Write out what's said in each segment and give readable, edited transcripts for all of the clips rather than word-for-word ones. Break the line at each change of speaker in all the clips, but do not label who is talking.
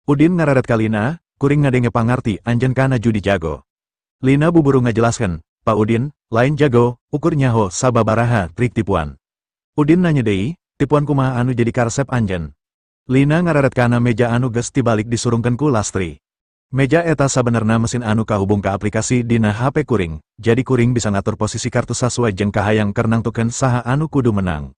Udin ngararet ka Lina, kuring ngadenge pangarti anjeun kana judi jago. Lina buburu ngajelaskeun, Pa Udin, lain jago, ukur nyaho sababaraha trik tipuan. Udin nanya deui, tipuan kumaha anu jadi karesep anjeun? Lina ngararet kana meja anu geus tibalik disurungkeun ku Lastri. Meja eta sabenerna mesin anu kahubung ka aplikasi dina HP kuring, jadi kuring bisa ngatur posisi kartu sasuai jeung kahayang keur nangtukeun saha anu kudu menang.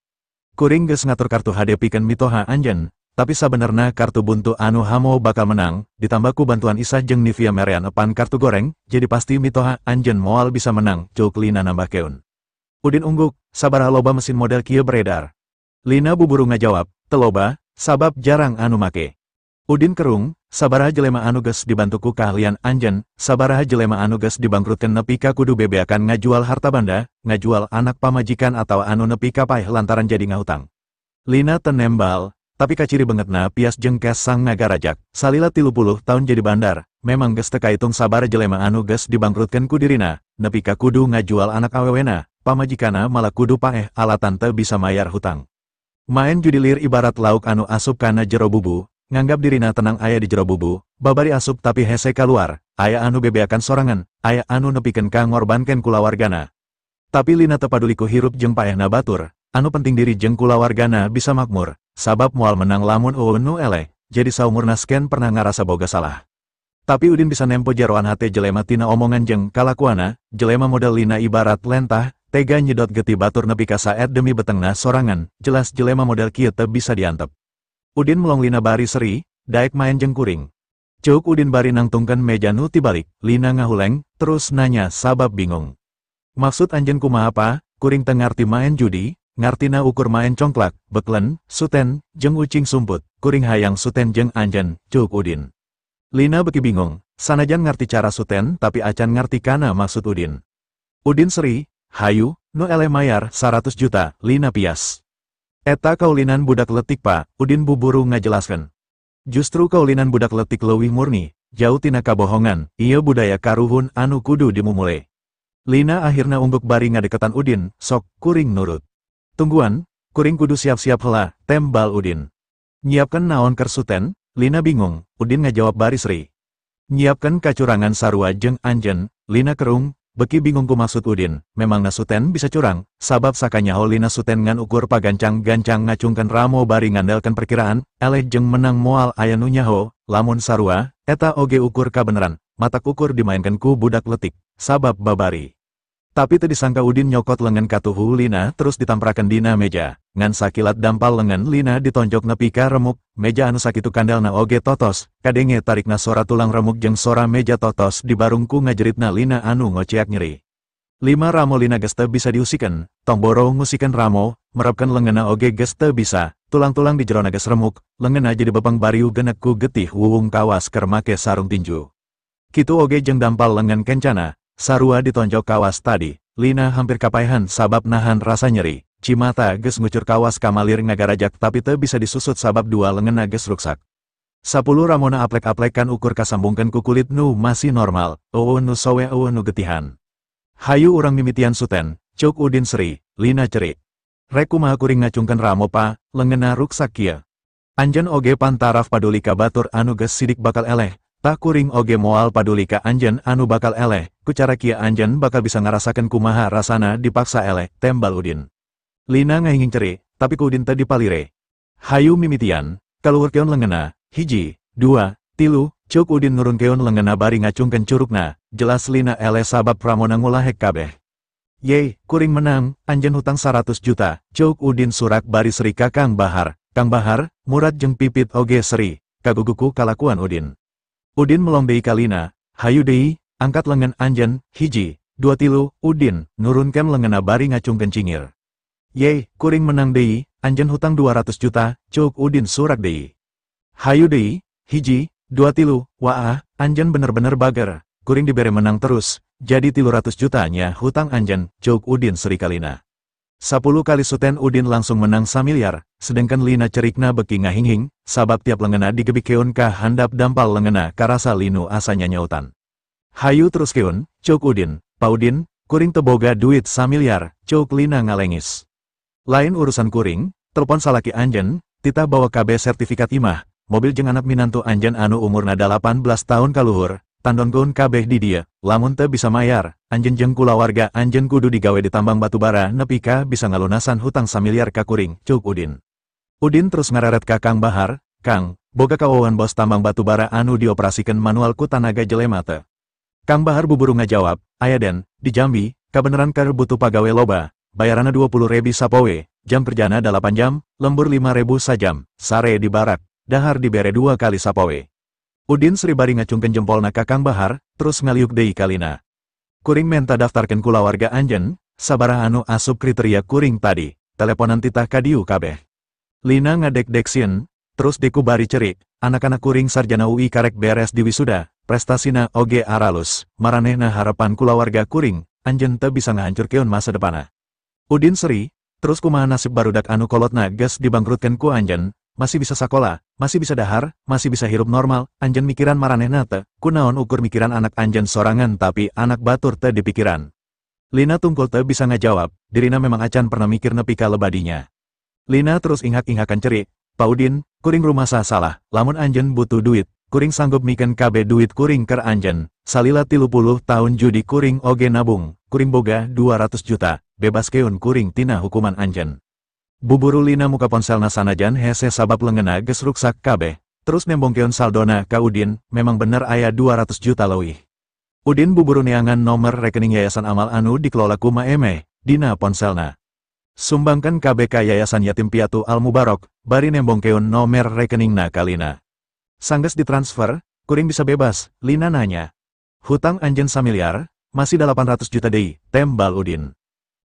Kuring geus ngatur kartu HD pikeun mitoha anjeun, tapi sabenerna kartu buntu anu hamo bakal menang, ditambah ku bantuan Isa jeung Nivea merean epan kartu goreng, jadi pasti mitoha anjeun moal bisa menang, ceuk Lina nambahkeun. Udin ungguk, sabaraha loba mesin model kieu beredar? Lina buburu ngajawab, teu loba, sabab jarang anu make. Udin kerung, sabaraha jelema anu geus dibantu ku kaahlian anjeun, sabaraha jelema anu geus dibangkrutkeun nepi ka kudu bebeakan ngajual harta banda, ngajual anak pamajikan atawa anu nepi ka paeh lantaran jadi ngahutang. Lina teu nembal, tapi kaciri bengetna pias jeung kesang ngagarajak, salila 30 tahun jadi bandar, memang geus teu kaitung sabaraha jelema anu geus dibangkrutkeun ku dirina, nepi ka kudu ngajual anak awewena, pamajikana malah kudu paeh alatan teu bisa mayar hutang. Maen judi lir ibarat lauk anu asup kana jero bubu, nganggap dirina tenang aya di jero bubu, babari asup tapi hese kaluar, aya anu bebeakan sorangan, aya anu nepikeun ka ngorbankeun kulawargana. Tapi Lina teu paduli ku hirup jeung paehna batur, anu penting diri jeung kulawargana bisa makmur, sabab moal menang lamun eueuh nu eleh, jadi saumurna sken pernah ngarasa boga salah. Tapi Udin bisa nempo jeroan hate jelema tina omongan jeung kalakuana, jelema model Lina ibarat lentah, tega nyedot getih batur nepi ka saet demi betengna sorangan, jelas jelema model kieu teu bisa diantep. Udin melong Lina bari seri, daek maen jeung kuring. Ceuk Udin bari nangtungkeun meja nu tibalik, Lina ngahuleng, terus nanya sabab bingung. Maksud anjeun kumaha pa, kuring teu ngarti maen judi, ngartina ukur maen congklak, beklen, suten, jeung ucing sumput, kuring hayang suten jeung anjeun, ceuk Udin. Lina beki bingung, sanajan ngarti cara suten tapi acan ngarti kana maksud Udin. Udin seri, hayu, nu eleh mayar 100 juta, Lina pias. Eta kaulinan budak letik pa, Udin buburu ngajelaskeun. Justru kaulinan budak letik leuwih murni, jauh tina kabohongan, ieu budaya karuhun anu kudu dimumule. Lina akhirna ungguk bari ngadeketan Udin, sok, kuring nurut. Tungguan, kuring kudu siap-siap heula, tembal Udin. Nyiapkeun naon keur suten, Lina bingung, Udin ngajawab bari seri. Nyiapkeun kacurangan sarua jeung anjeun, Lina kerung, beki bingung ku maksud Udin, memangna suten bisa curang, sabab sakanyaho Lina suten ngan ukur pagancang-gancang ngacungkeun ramo bari ngandelkeun perkiraan, eleh jeung menang moal aya nu nyaho, lamun sarua, eta oge ukur kabeneran, matak ukur dimaenkeun ku budak letik, sabab babari. Tapi teu disangka Udin nyokot lengan katuhu Lina terus ditamprakeun dina meja, ngan sakilat dampal lengan Lina ditonjok nepi ka remuk, meja anu sakitu kandalna oge totos, kadenge tarikna sora tulang remuk jeung sora meja totos dibarung ku ngajeritna Lina anu ngoceak nyeri. 5 ramo Lina geus teu bisa diusikeun, tong boro ngusikeun ramo, merepkeun leungeunna oge geus teu bisa, tulang-tulang di jerona geus remuk, leungeunna jadi bebeng bariu genek ku getih wuwung kawas keur make sarung tinju. Kitu oge jeung dampal lengan kencana, sarua ditonjok kawas tadi, Lina hampir kapaehan sabab nahan rasa nyeri, cimata geus ngucur kawas kamalir ngagarajak tapi teu bisa disusut sabab dua leungeunna geus ruksak. 10 ramona aplek-aplekan ukur kasambungkeun ku kulit nu masih normal, eueuh nu sowe eueuh nu getihan. Hayu urang mimitian suten, ceuk Udin seri, Lina cerik. Rek kumaha kuring ngacungkeun ramo pa, leungeunna ruksak kieu. Anjeun oge pantaraf paduli ka batur anu geus sidik bakal eleh, tah kuring oge moal paduli ka anjeun anu bakal eleh, ku cara kieu anjeun bakal bisa ngarasakeun kumaha rasana dipaksa eleh, tembal Udin. Lina ngahinging cerik, tapi ku Udin teu dipalire. Hayu mimitian, kaluhurkeun leungeunna, 1, 2, 3, ceuk Udin nurunkeun leungeunna bari ngacungkeun curugna, jelas Lina eleh sabab ramona ngulahek kabeh. Ye, kuring menang, anjeun hutang 100 juta, ceuk Udin surak bari seri ka Kang Bahar, Kang Bahar, Murad jeung Pipit oge seri, kaguguku kalakuan Udin. Udin melong deui ka Lina, hayu deui, angkat lengan anjeun, 1, 2, 3, Udin, nurunkeun leungeunna bari ngacungkeun cingir. Ye, kuring menang deui, anjeun hutang 200 juta, ceuk Udin surak deui. Hayu deui, 1, 2, 3, waah, anjeun bener-bener bager, kuring dibere menang terus, jadi 300 jutanya hutang anjeun, ceuk Udin seri ka Lina. 10 kali suten Udin langsung menang 1 miliar, sedangkan Lina cerikna beki ngahinghing, sabab tiap leungeunna digebikeun ka handap dampal leungeunna karasa linu asanya nyautan. Hayu terus keun, ceuk Udin, Pa Udin, kuring teu boga duit 1 miliar, ceuk Lina ngalengis. Lain urusan kuring, telepon salaki anjeun, titah bawa KB sertifikat imah, mobil jeung anak minantu anjeun anu umurna 18 tahun kaluhur, tandonkeun kabeh di dieu, lamun teu bisa mayar, anjeun jeung kulawarga anjeun kudu digawe di tambang batubara nepi ka bisa ngalunasan hutang samiliar ka kuring, cuk Udin. Udin terus ngareret ka Kang Bahar, Kang, boga kawawan bos tambang batubara anu dioperasikeun manual ku tanaga jelema teu. Kang Bahar buburu ngajawab, aya den, di Jambi, kabeneran keur butuh pagawe loba, bayaranna 20.000 sapoe, jam kerjana 8 jam, lembur 5.000 sajam, sare di barak, dahar dibere 2 kali sapoe. Udin seri bari ngacungkeun jempolna ka Kang Bahar, terus ngaliuk deui ka Lina. Kuring menta daftarkeun kulawarga anjeun, sabaraha anu asup kriteria kuring tadi, teleponan titah ka dieu kabeh. Lina ngadek-dek sieun, terus deku bari cerik, anak-anak kuring sarjana UI karek beres di wisuda, prestasina oge aralus, maranehna harapan kulawarga kuring, anjeun teu bisa ngahancurkeun masa depanna. Udin seri, terus kumaha nasib barudak anu kolotna geus dibangkrutkeun ku anjeun, masih bisa sakola, masih bisa dahar, masih bisa hirup normal, anjeun mikiran maranehna teu, kunaon ukur mikiran anak anjeun sorangan tapi anak batur teu dipikiran. Lina tungkul teu bisa ngajawab, dirina memang acan pernah mikir nepi ka lebadinya. Lina terus inghak-inghakan cerik, Pak Udin, kuring rumasa salah, lamun anjeun butuh duit, kuring sanggup mikeun kabeh duit kuring keur anjeun, salila 30 tahun judi kuring oge nabung, kuring boga 200 juta, bebaskeun kuring tina hukuman anjeun. Buburu Lina muka ponselna sanajan hese sabab leungeunna geus ruksak kabeh, terus nembongkeun saldona ka Udin, memang bener aya 200 juta leuwih. Udin buburu neangan nomor rekening yayasan amal anu dikelola ku Maeme, dina ponselna. Sumbangkan KBK Yayasan Yatim Piatu Al Mubarok, bari nembongkeun nomor rekeningna ka Lina. Sanggeus ditransfer, kuring bisa bebas, Lina nanya. Hutang anjeun samiliar, masih 800 juta deui, tembal Udin.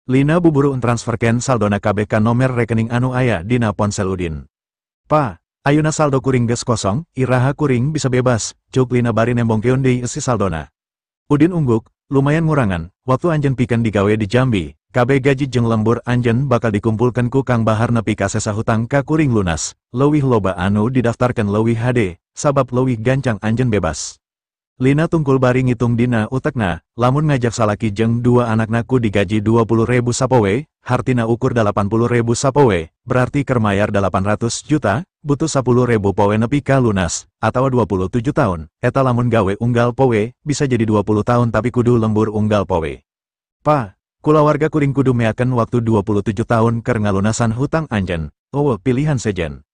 Lina buburu transferkeun saldona KBK nomor rekening anu aya dina ponsel Udin. Pa, ayeuna saldo kuring geus kosong, iraha kuring bisa bebas, cuk Lina bari nembongkeun deui eusi saldona. Udin ungguk, lumayan ngurangan, waktu anjeun pikeun digawe di Jambi, kabeh gaji jeung lembur anjeun bakal dikumpulkeun ku Kang Bahar nepi ka sesa hutang ka kuring lunas, leuwih loba anu didaftarkeun leuwih hade, sabab leuwih gancang anjeun bebas. Lina tungkul bari ngitung dina utekna, lamun ngajak salaki jeung 2 anakna ku digaji 20.000 sapoe, hartina ukur 80.000 sapoe, berarti keur mayar 800 juta, butuh 10.000 poe nepi ka lunas, atawa 27 tahun, eta lamun gawe unggal poe, bisa jadi 20 tahun tapi kudu lembur unggal poe. Pa, kulawarga kuring kudu meakeun waktu 27 tahun keur ngalunasan hutang anjeun, eueuh pilihan sejen.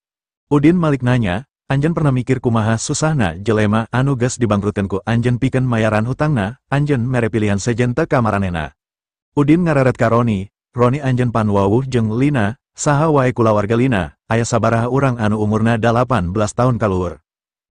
Udin malik nanya, anjeun pernah mikir kumaha susahna jelema anu geus dibangkrutkeun ku anjeun pikeun mayaran hutangna, anjeun mere pilihan sejen teu ka maranehna. Udin ngareret ka Roni, Roni anjeun panwawuh jeung Lina, saha wae kulawarga Lina, aya sabaraha urang anu umurna 18 tahun kaluhur.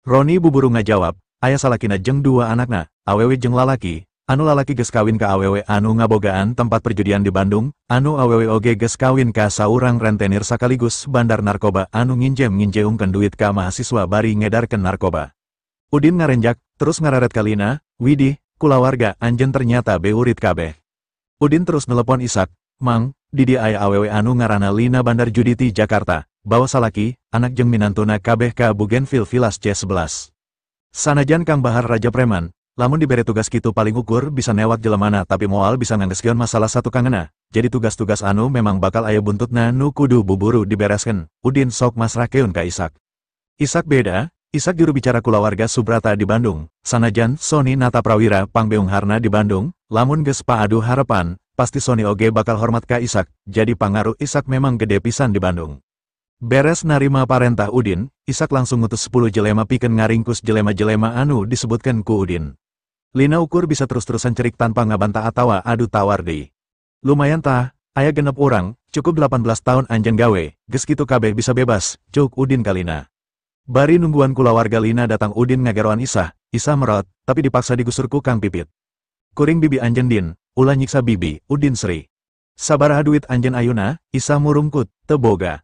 Roni buburu ngajawab, aya salakina jeung 2 anakna, awewe jeung lalaki, anu lalaki geus kawin ka awewe anu ngabogaan tempat perjudian di Bandung, anu awewe oge geus kawin ka saurang rentenir sakaligus bandar narkoba anu nginjem-nginjeungkeun duit ka mahasiswa bari ngedarkeun narkoba. Udin ngarenjak, terus ngararet ka Lina, widih, kulawarga anjeun ternyata beurit kabeh. Udin terus nelepon Isak, Mang, di dieu aya awewe anu ngaranna Lina bandar judi ti Jakarta, bawa salaki, anak jeung minantuna kabeh ka Bougainville Villas C11. Sanajan Kang Bahar raja preman, lamun dibere tugas kitu paling ukur bisa newak jelemana tapi moal bisa nganggeskeun masalah satu kangena, jadi tugas-tugas anu memang bakal aya buntutna nu kudu buburu dibereskeun, Udin sok masrahkeun ka Isak. Isak beda, Isak juru bicara kulawarga Subrata di Bandung, sanajan Sony Nata Prawira pangbeungharna di Bandung, lamun geus paadu harapan, pasti Sony oge bakal hormat ka Isak, jadi pangaruh Isak memang gede pisan di Bandung. Beres narima parentah Udin, Isak langsung ngutus 10 jelema pikeun ngaringkus jelema-jelema anu disebutkeun ku Udin. Lina ukur bisa terus-terusan cerik tanpa ngabantah atawa adu tawar deui. Lumayan tah, aya genep urang, cukup 18 tahun anjeun gawe, geus kitu kabeh bisa bebas, cuk Udin ka Lina. Bari nungguan kulawarga Lina datang Udin ngageroan Isah, Isah merot, tapi dipaksa digusur ku Kang Pipit. Kuring bibi anjeun din, ulah nyiksa bibi, Udin seri. Sabaraha duit anjeun ayuna, Isah murungkut, teu boga.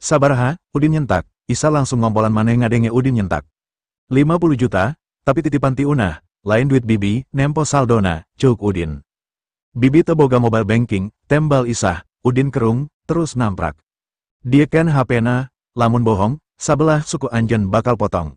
Sabaraha, Udin nyentak, Isah langsung ngompolan maneh ngadenge Udin nyentak. 50 juta, tapi titipan ti unah, lain duit bibi, nempo saldona, cuk Udin. Bibi teu boga mobile banking, tembal Isah, Udin kerung, terus namprak. Dia kan HP-na, lamun bohong, sabelah suku anjeun bakal potong.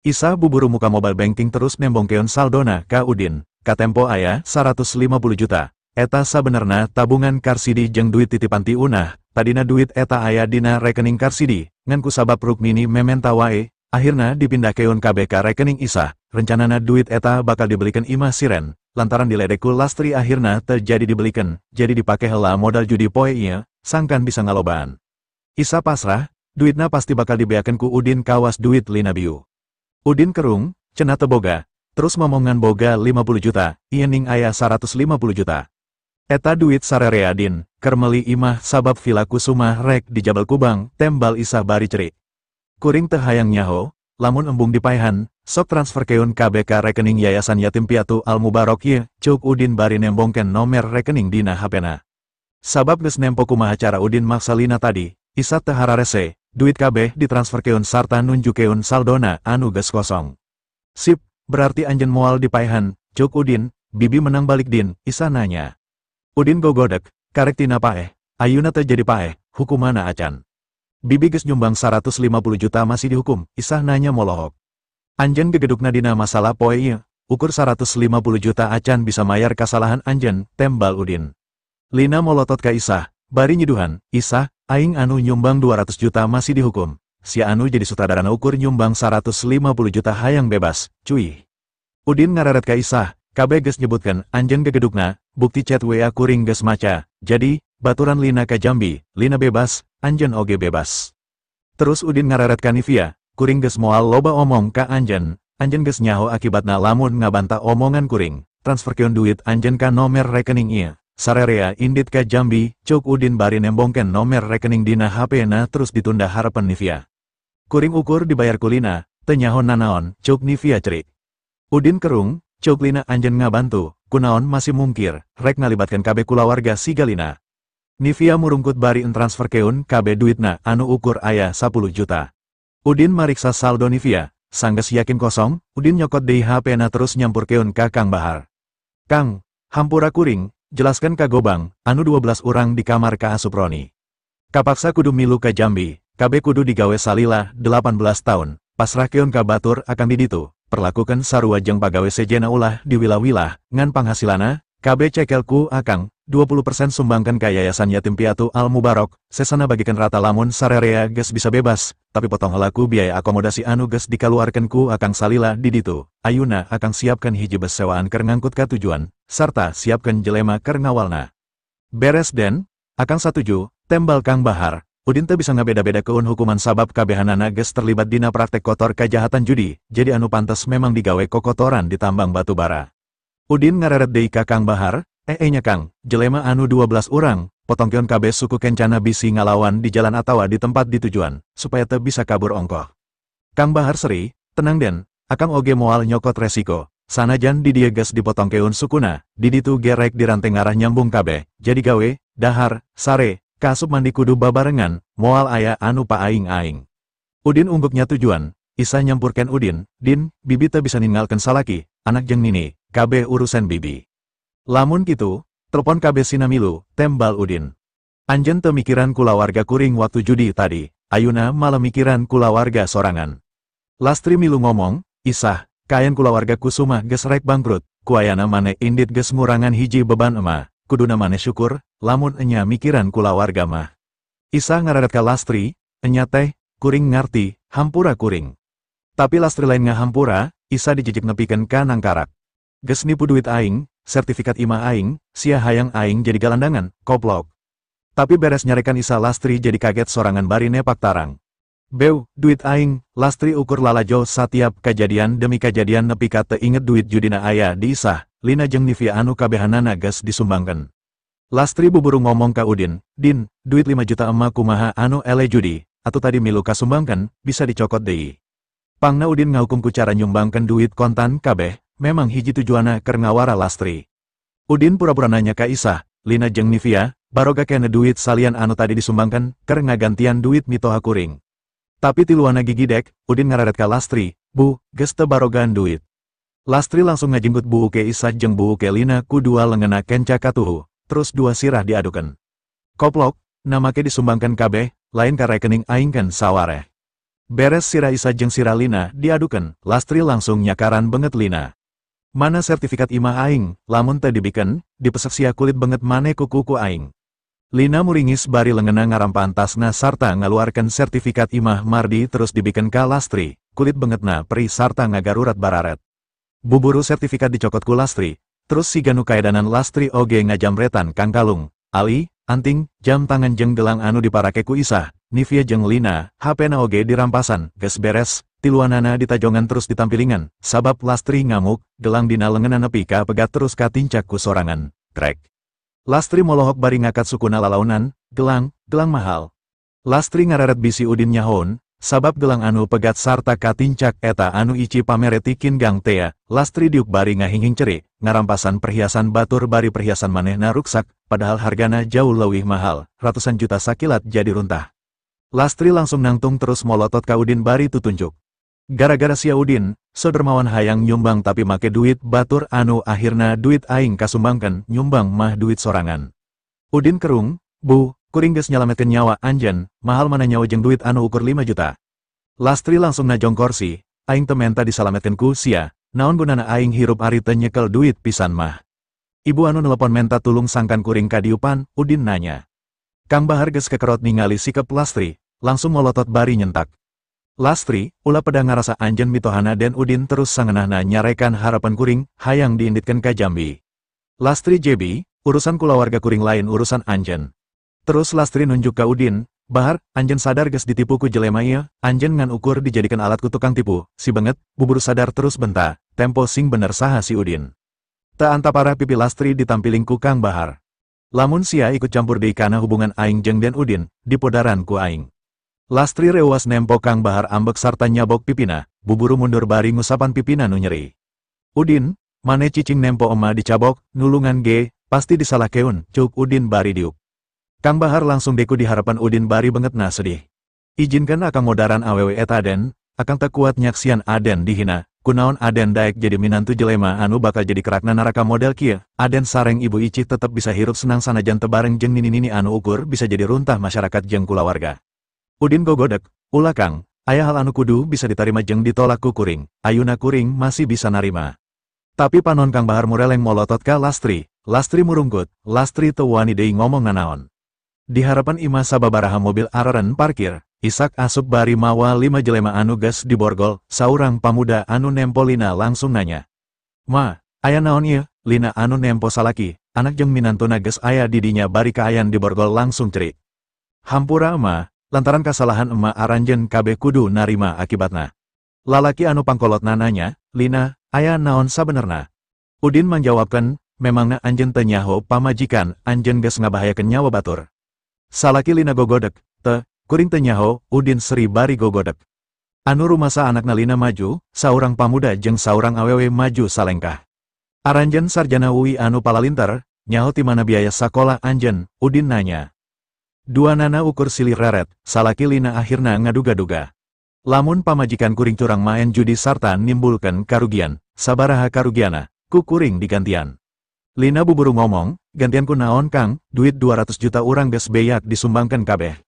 Isah buburu muka mobile banking terus nembongkeun saldona ka Udin, katempo aya 150 juta. Eta sabenerna tabungan Karsidi jeung duit titipan ti unah, tadina duit eta aya dina rekening Karsidi, ngan ku sabab Rukmini mementa wae, Akhirna dipindahkeun kabeh ka rekening Isah, rencanana duit eta bakal dibelikan imah siren, lantaran diledek ku Lastri akhirna teu jadi dibelikan, jadi dipake heula modal judi poe ieu, sangkan bisa ngalobaan. Isah pasrah, duitna pasti bakal dibeakeun ku Udin kawas duit Lina biu. Udin kerung, cenah teu boga, terus ngomongan boga 50 juta, ieu ning aya 150 juta. Eta duit sarerea Din, keur meuli imah sabab Villa Kusuma rek di Jabal Kubang, tembal Isah bari cerik. Kuring teu hayang nyaho, lamun embung dipaehan, sok transferkeun kabeh ka rekening Yayasan Yatim Piatu Al Mubarok ye, ceuk Udin bari nembongkeun nomer rekening dina HP-na. Sabab geus nempo kumaha cara Udin maksa Lina tadi, Isah teu hararese, duit kabeh ditransferkeun sarta nunjukeun saldona anu geus kosong. Sip, berarti anjeun moal dipaehan, ceuk Udin, bibi menang balik Din, Isah nanya. Udin gogodek, karek tina paeh, ayuna teu jadi paeh, hukumana acan. Bibi geus nyumbang 150 juta masih dihukum, Isah nanya molohok. Anjeun gegedukna dina masalah poe ieu, ukur 150 juta acan bisa mayar kasalahan anjeun, tembal Udin. Lina molotot ka Isah, bari nyiduhan, Isah, aing anu nyumbang 200 juta masih dihukum. Sia anu jadi sutradarana ukur nyumbang 150 juta hayang bebas, cuy. Udin ngareret ka Isah, kabeh geus nyebutkeun anjeun gegedukna, bukti chat WA kuring geus maca, jadi, baturan Lina ka Jambi, Lina bebas, anjeun oge bebas. Terus Udin ngareret ka Nivia, kuring geus moal loba omong ka anjeun, anjeun geus nyaho akibatna lamun ngabantah omongan kuring, transferkeun duit anjeun ka nomer rekening ieu. Sarerea indit ka Jambi, ceuk Udin bari nembongkeun nomer rekening dina HP-na terus ditunda harapan Nivia. Kuring ukur dibayar ku Lina, teu nyaho nanaon, ceuk Nivia cerik. Udin kerung, ceuk Lina anjeun ngabantu, kunaon masih mungkir, rek ngalibatkeun kabeh kulawarga siga Lina. Nivia murungkut bari entransferkeun kabeh duitna anu ukur aya 10 juta. Udin mariksa saldo Nivia, sanggeus yakin kosong, Udin nyokot deui HP-na terus nyampurkeun ka Kang Bahar. Kang, hampura kuring, jelaskan ka Gobang, anu 12 urang di kamar ka asup Roni. Kapaksa kudu milu ka Jambi, kabeh kudu digawe salila 18 tahun, pasrahkeun ka batur akang di ditu, perlakukan sarua jeung pagawe sejena ulah diwilah-wilah, ngan panghasilana, kabeh cekel ku akang, 20% sumbangkan ka Yayasan Yatim Piatu Al Mubarok, sesana bagikan rata lamun sarerea geus bisa bebas, tapi potong heula ku biaya akomodasi anu geus dikaluarkeun ku akang salila di ditu. Ayuna akang siapkan hiji bus sewaan keur ngangkut ka tujuan, sarta siapkan jelema keur ngawalna. Beres den, akang satuju, tembal Kang Bahar. Udin teu bisa ngabeda-bedakeun hukuman sabab kabehanana geus terlibat dina praktek kotor kajahatan judi, jadi anu pantes memang digawe kokotoran di tambang batu bara. Udin ngareret deui ka Kang Bahar, nya Kang, jelema anu 12 urang, potongkeun kabeh suku kencana bisi ngalawan di jalan atawa di tempat ditujuan, supaya teu bisa kabur ongkoh. Kang Bahar seri, tenang den, akang oge moal nyokot resiko, sanajan di dieu geus dipotongkeun sukuna, di ditu gerek dirante ngarah nyambung kabeh, jadi gawe, dahar, sare, kasup mandi kudu babarengan, moal aya anu paaing-aing. Udin ungguknya tujuan, Isah nyampurkeun Udin, Din, bibi teu bisa ninggalkeun salaki, anak jeung nini, kabeh urusan bibi. Lamun kitu, telepon kabeh sinamilu, tembal Udin. Anjeun teu mikiran kulawarga kuring waktu judi tadi, ayuna malah mikiran kulawarga sorangan. Lastri milu ngomong, Isah, kayan kulawarga Kusuma geus rek bangkrut, kuayana mane indit geus ngurangan hiji beban ema, kuduna mane syukur, lamun enya mikiran kulawarga mah. Isah ngareret ka Lastri, enya teh, kuring ngarti, hampura kuring. Tapi Lastri lain ngahampura, Isah dijejek nepikeun ka nangkarak. Geus nipu duit aing, sertifikat imah aing, sia hayang aing jadi galandangan, koplok. Tapi beres nyarekan Isah Lastri jadi kaget sorangan bari nepak tarang. Beu, duit aing, Lastri ukur lalajo satiap kejadian demi kejadian nepi ka teu inget duit judina aya di Isah, Lina jeung Nivia anu kabehanana geus disumbangkeun. Lastri buburu ngomong ka Udin, Din, duit 5 juta emak kumaha anu ele judi, atau tadi milu kasumbangkeun, bisa dicokot deui. Pangna Udin ngahukum ku cara nyumbangkeun duit kontan kabeh, memang hiji tujuana keur ngawara Lastri. Udin pura-pura nanya ka Isah, Lina jeung Nivia, baroga kene duit salian anu tadi disumbangkeun, keur ngagantian duit mitoha kuring. Tapi tiluana gigidek, Udin ngararet ka Lastri, Bu, geus teu barogaan duit. Lastri langsung ngajenggut buuke Isah jeung buuke Lina ku dua lengena kenca katuhu, terus dua sirah diadukeun. Koplok, namake disumbangkeun kabeh, lain ka rekening aing kan sawareh. Beres sirah Isah jeung sirah Lina diadukeun, Lastri langsung nyakaran banget Lina. Mana sertifikat imah aing, lamun teu dibikeun, dipesek sia kulit banget mane ku kuku aing. Lina muringis bari lengena ngarampahan tasna sarta ngaluarkeun sertifikat imah Mardi terus dibikeun ka Lastri, kulit bengetna perih sarta ngagarurat bararet. Buburu sertifikat dicokot ku Lastri, terus siga nu kaedanan Lastri oge ngajamretan kangkalung, ali, anting, jam tangan jeung gelang anu diparake ku Isah, Nivia jeung Lina, HP-na oge dirampasan, geus beres, tiluanana ditajongan terus ditampilingan, sabab Lastri ngamuk, gelang dina leungeunna nepi ka pegat terus katincak ku sorangan, trek. Lastri molohok bari ngakat sukuna lalaunan, gelang, gelang mahal. Lastri ngareret bisi Udin nyahoun, sabab gelang anu pegat sarta katincak eta anu ici pamere tikin gang tea, Lastri diuk bari ngahinghing ceri, ngarampasan perhiasan batur bari perhiasan manehna ruksak, padahal hargana jauh leuwih mahal, ratusan juta sakilat jadi runtah. Lastri langsung nangtung terus molotot ka Udin bari tutunjuk. Gara-gara sia Udin, so dermawan hayang nyumbang tapi make duit batur anu akhirna duit aing kasumbangkeun nyumbang mah duit sorangan. Udin kerung, bu, kuring geus nyalametkeun nyawa anjeun, mahal mana nyawa jeung duit anu ukur 5 juta. Lastri langsung najong korsi, aing teu menta disalametkeun ku sia, naon gunana aing hirup ari teu nyekel duit pisan mah. Ibu anu nelepon menta tulung sangkan kuring kadiupan, Udin nanya. Kang Bahar geus kekerot ningali sikep Lastri, langsung molotot bari nyentak. Lastri, ulah peda ngarasa anjeun mitohana Den Udin terus sangenahna nyarekan harapan kuring, hayang diinditkeun ka Jambi. Lastri jebi, urusan kulawarga kuring lain urusan anjeun. Terus Lastri nunjuk ka Udin, Bahar, anjeun sadar geus ditipu ku jelema ieu, anjeun ngan ukur dijadikan alat ku tukang tipu, si banget, bubur sadar terus benta, tempo sing bener saha si Udin. Ta antapara pipi Lastri ditampiling ku Kang Bahar. Lamun sia ikut campur deui kana hubungan aing jeung Den Udin, dipodaran ku aing. Lastri reuas nempo Kang Bahar ambek sarta nyabok pipina, buburu mundur bari ngusapan pipina nu nyeri. Udin, mane cicing nempo ema dicabok, nulungan ge, pasti disalahkeun, cuk Udin bari diuk. Kang Bahar langsung deku di harapan Udin bari bengetna sedih. Izinkan akang modaran awewe eta Aden, akang tak kuat nyaksian Aden dihina, kunaon Aden daek jadi minantu jelema anu bakal jadi kerakna neraka model kieu, Aden sareng ibu Ici tetep bisa hirup senang sanajan teu bareng jeung nini-nini anu ukur bisa jadi runtah masyarakat jeung kulawarga. Udin gogodek, ulah Kang, aya hal anu kudu bisa ditarima jeung ditolak ku kuring, ayuna kuring masih bisa narima. Tapi panon Kang Bahar mureleng molotot ka Lastri, Lastri murungkut, Lastri teu wani deui ngomong nanaon. Di harapan imah sababaraha mobil areren parkir, Isak asup bari mawa 5 jelema anu geus diborgol, saurang pamuda anu nempo Lina langsung nanya. Ma, aya naon ieu? Lina anu nempo salaki, anak jeung minantuna geus aya di dinya bari kaayan diborgol langsung cerik. Hampura ema, lantaran kasalahan ema aranjeun kabeh kudu narima akibatna. Lalaki anu pangkolotna nanya, Lina, aya naon sabenerna? Udin manjawabkeun, memangna anjeun teu nyaho pamajikan anjeun geus ngabahayakeun nyawa batur. Salaki Lina gogodek, teu, kuring teu nyaho, Udin seri bari gogodek. Anu rumasa anakna Lina maju, saurang pamuda jeung saurang awewe maju salengkah. Aranjeun sarjana UI anu palalinter, nyaho ti mana biaya sakola anjeun, Udin nanya. Dua nana ukur silih reret, salaki Lina akhirna ngaduga-duga. Lamun pamajikan kuring curang maen judi sarta nimbulkeun karugian, sabaraha karugiana, ku kuring digantian. Lina buburu ngomong, gantian ku naon Kang, duit 200 juta urang geus beyak disumbangkeun kabeh.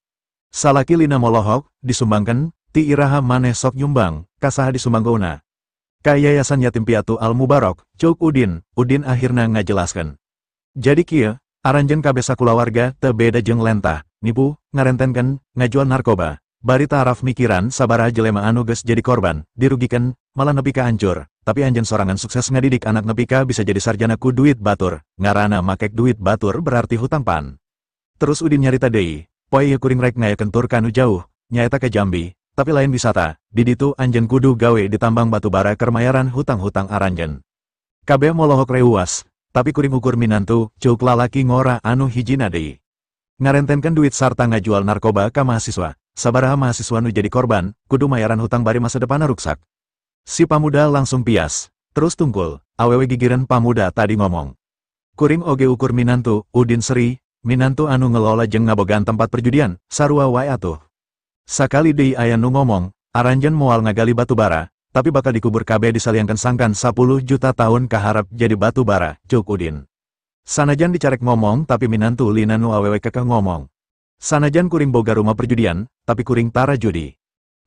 Salaki Lina molohok, disumbangkeun, ti iraha maneh sok nyumbang, kasaha disumbangkeunna. Ka Yayasan Yatim Piatu Al Mubarok, cuk Udin, Udin akhirna ngajelaskeun. Jadi kieu, aranjeun kabeh sakulawarga teu beda jeung lentah, nipu, ngarentenkeun, ngajual narkoba, bari taraf mikiran sabaraha jelema anu geus jadi korban, dirugikeun, malah nepi ka hancur. Tapi anjeun sorangan sukses ngadidik anak nepi ka bisa jadi sarjana ku duit batur, ngarana makek duit batur berarti hutang pan. Terus Udin nyarita deui, poe ieu kuring rek ngayakeun tur kanu jauh, nyaeta ka Jambi, tapi lain wisata, di ditu anjeun kudu gawe di tambang batu bara keur mayaran hutang-hutang aranjeun. Kabeh molohok reuas, tapi kuring ukur minantu, cuk lalaki ngora anu hijina deui. Ngarentenkeun duit sarta ngajual narkoba ka mahasiswa, sabaraha mahasiswa nu jadi korban, kudu mayaran hutang bari masa depanna ruksak. Si pamuda langsung pias, terus tungkul, awewe gigiran pamuda tadi ngomong. Kuring oge ukur minantu, Udin seri, minantu anu ngelola jeung ngabogaan tempat perjudian, sarua wae atuh. Sakali deui aya nu ngomong, aranjeun moal ngagali batu bara, tapi bakal dikubur kabeh disaliangkeun sangkan 10 juta tahun kaharap jadi batu bara, cuk Udin. Sanajan dicarek ngomong tapi minantu Lina nu awewe kekeh ngomong. Sanajan kuring boga rumah perjudian, tapi kuring tara judi.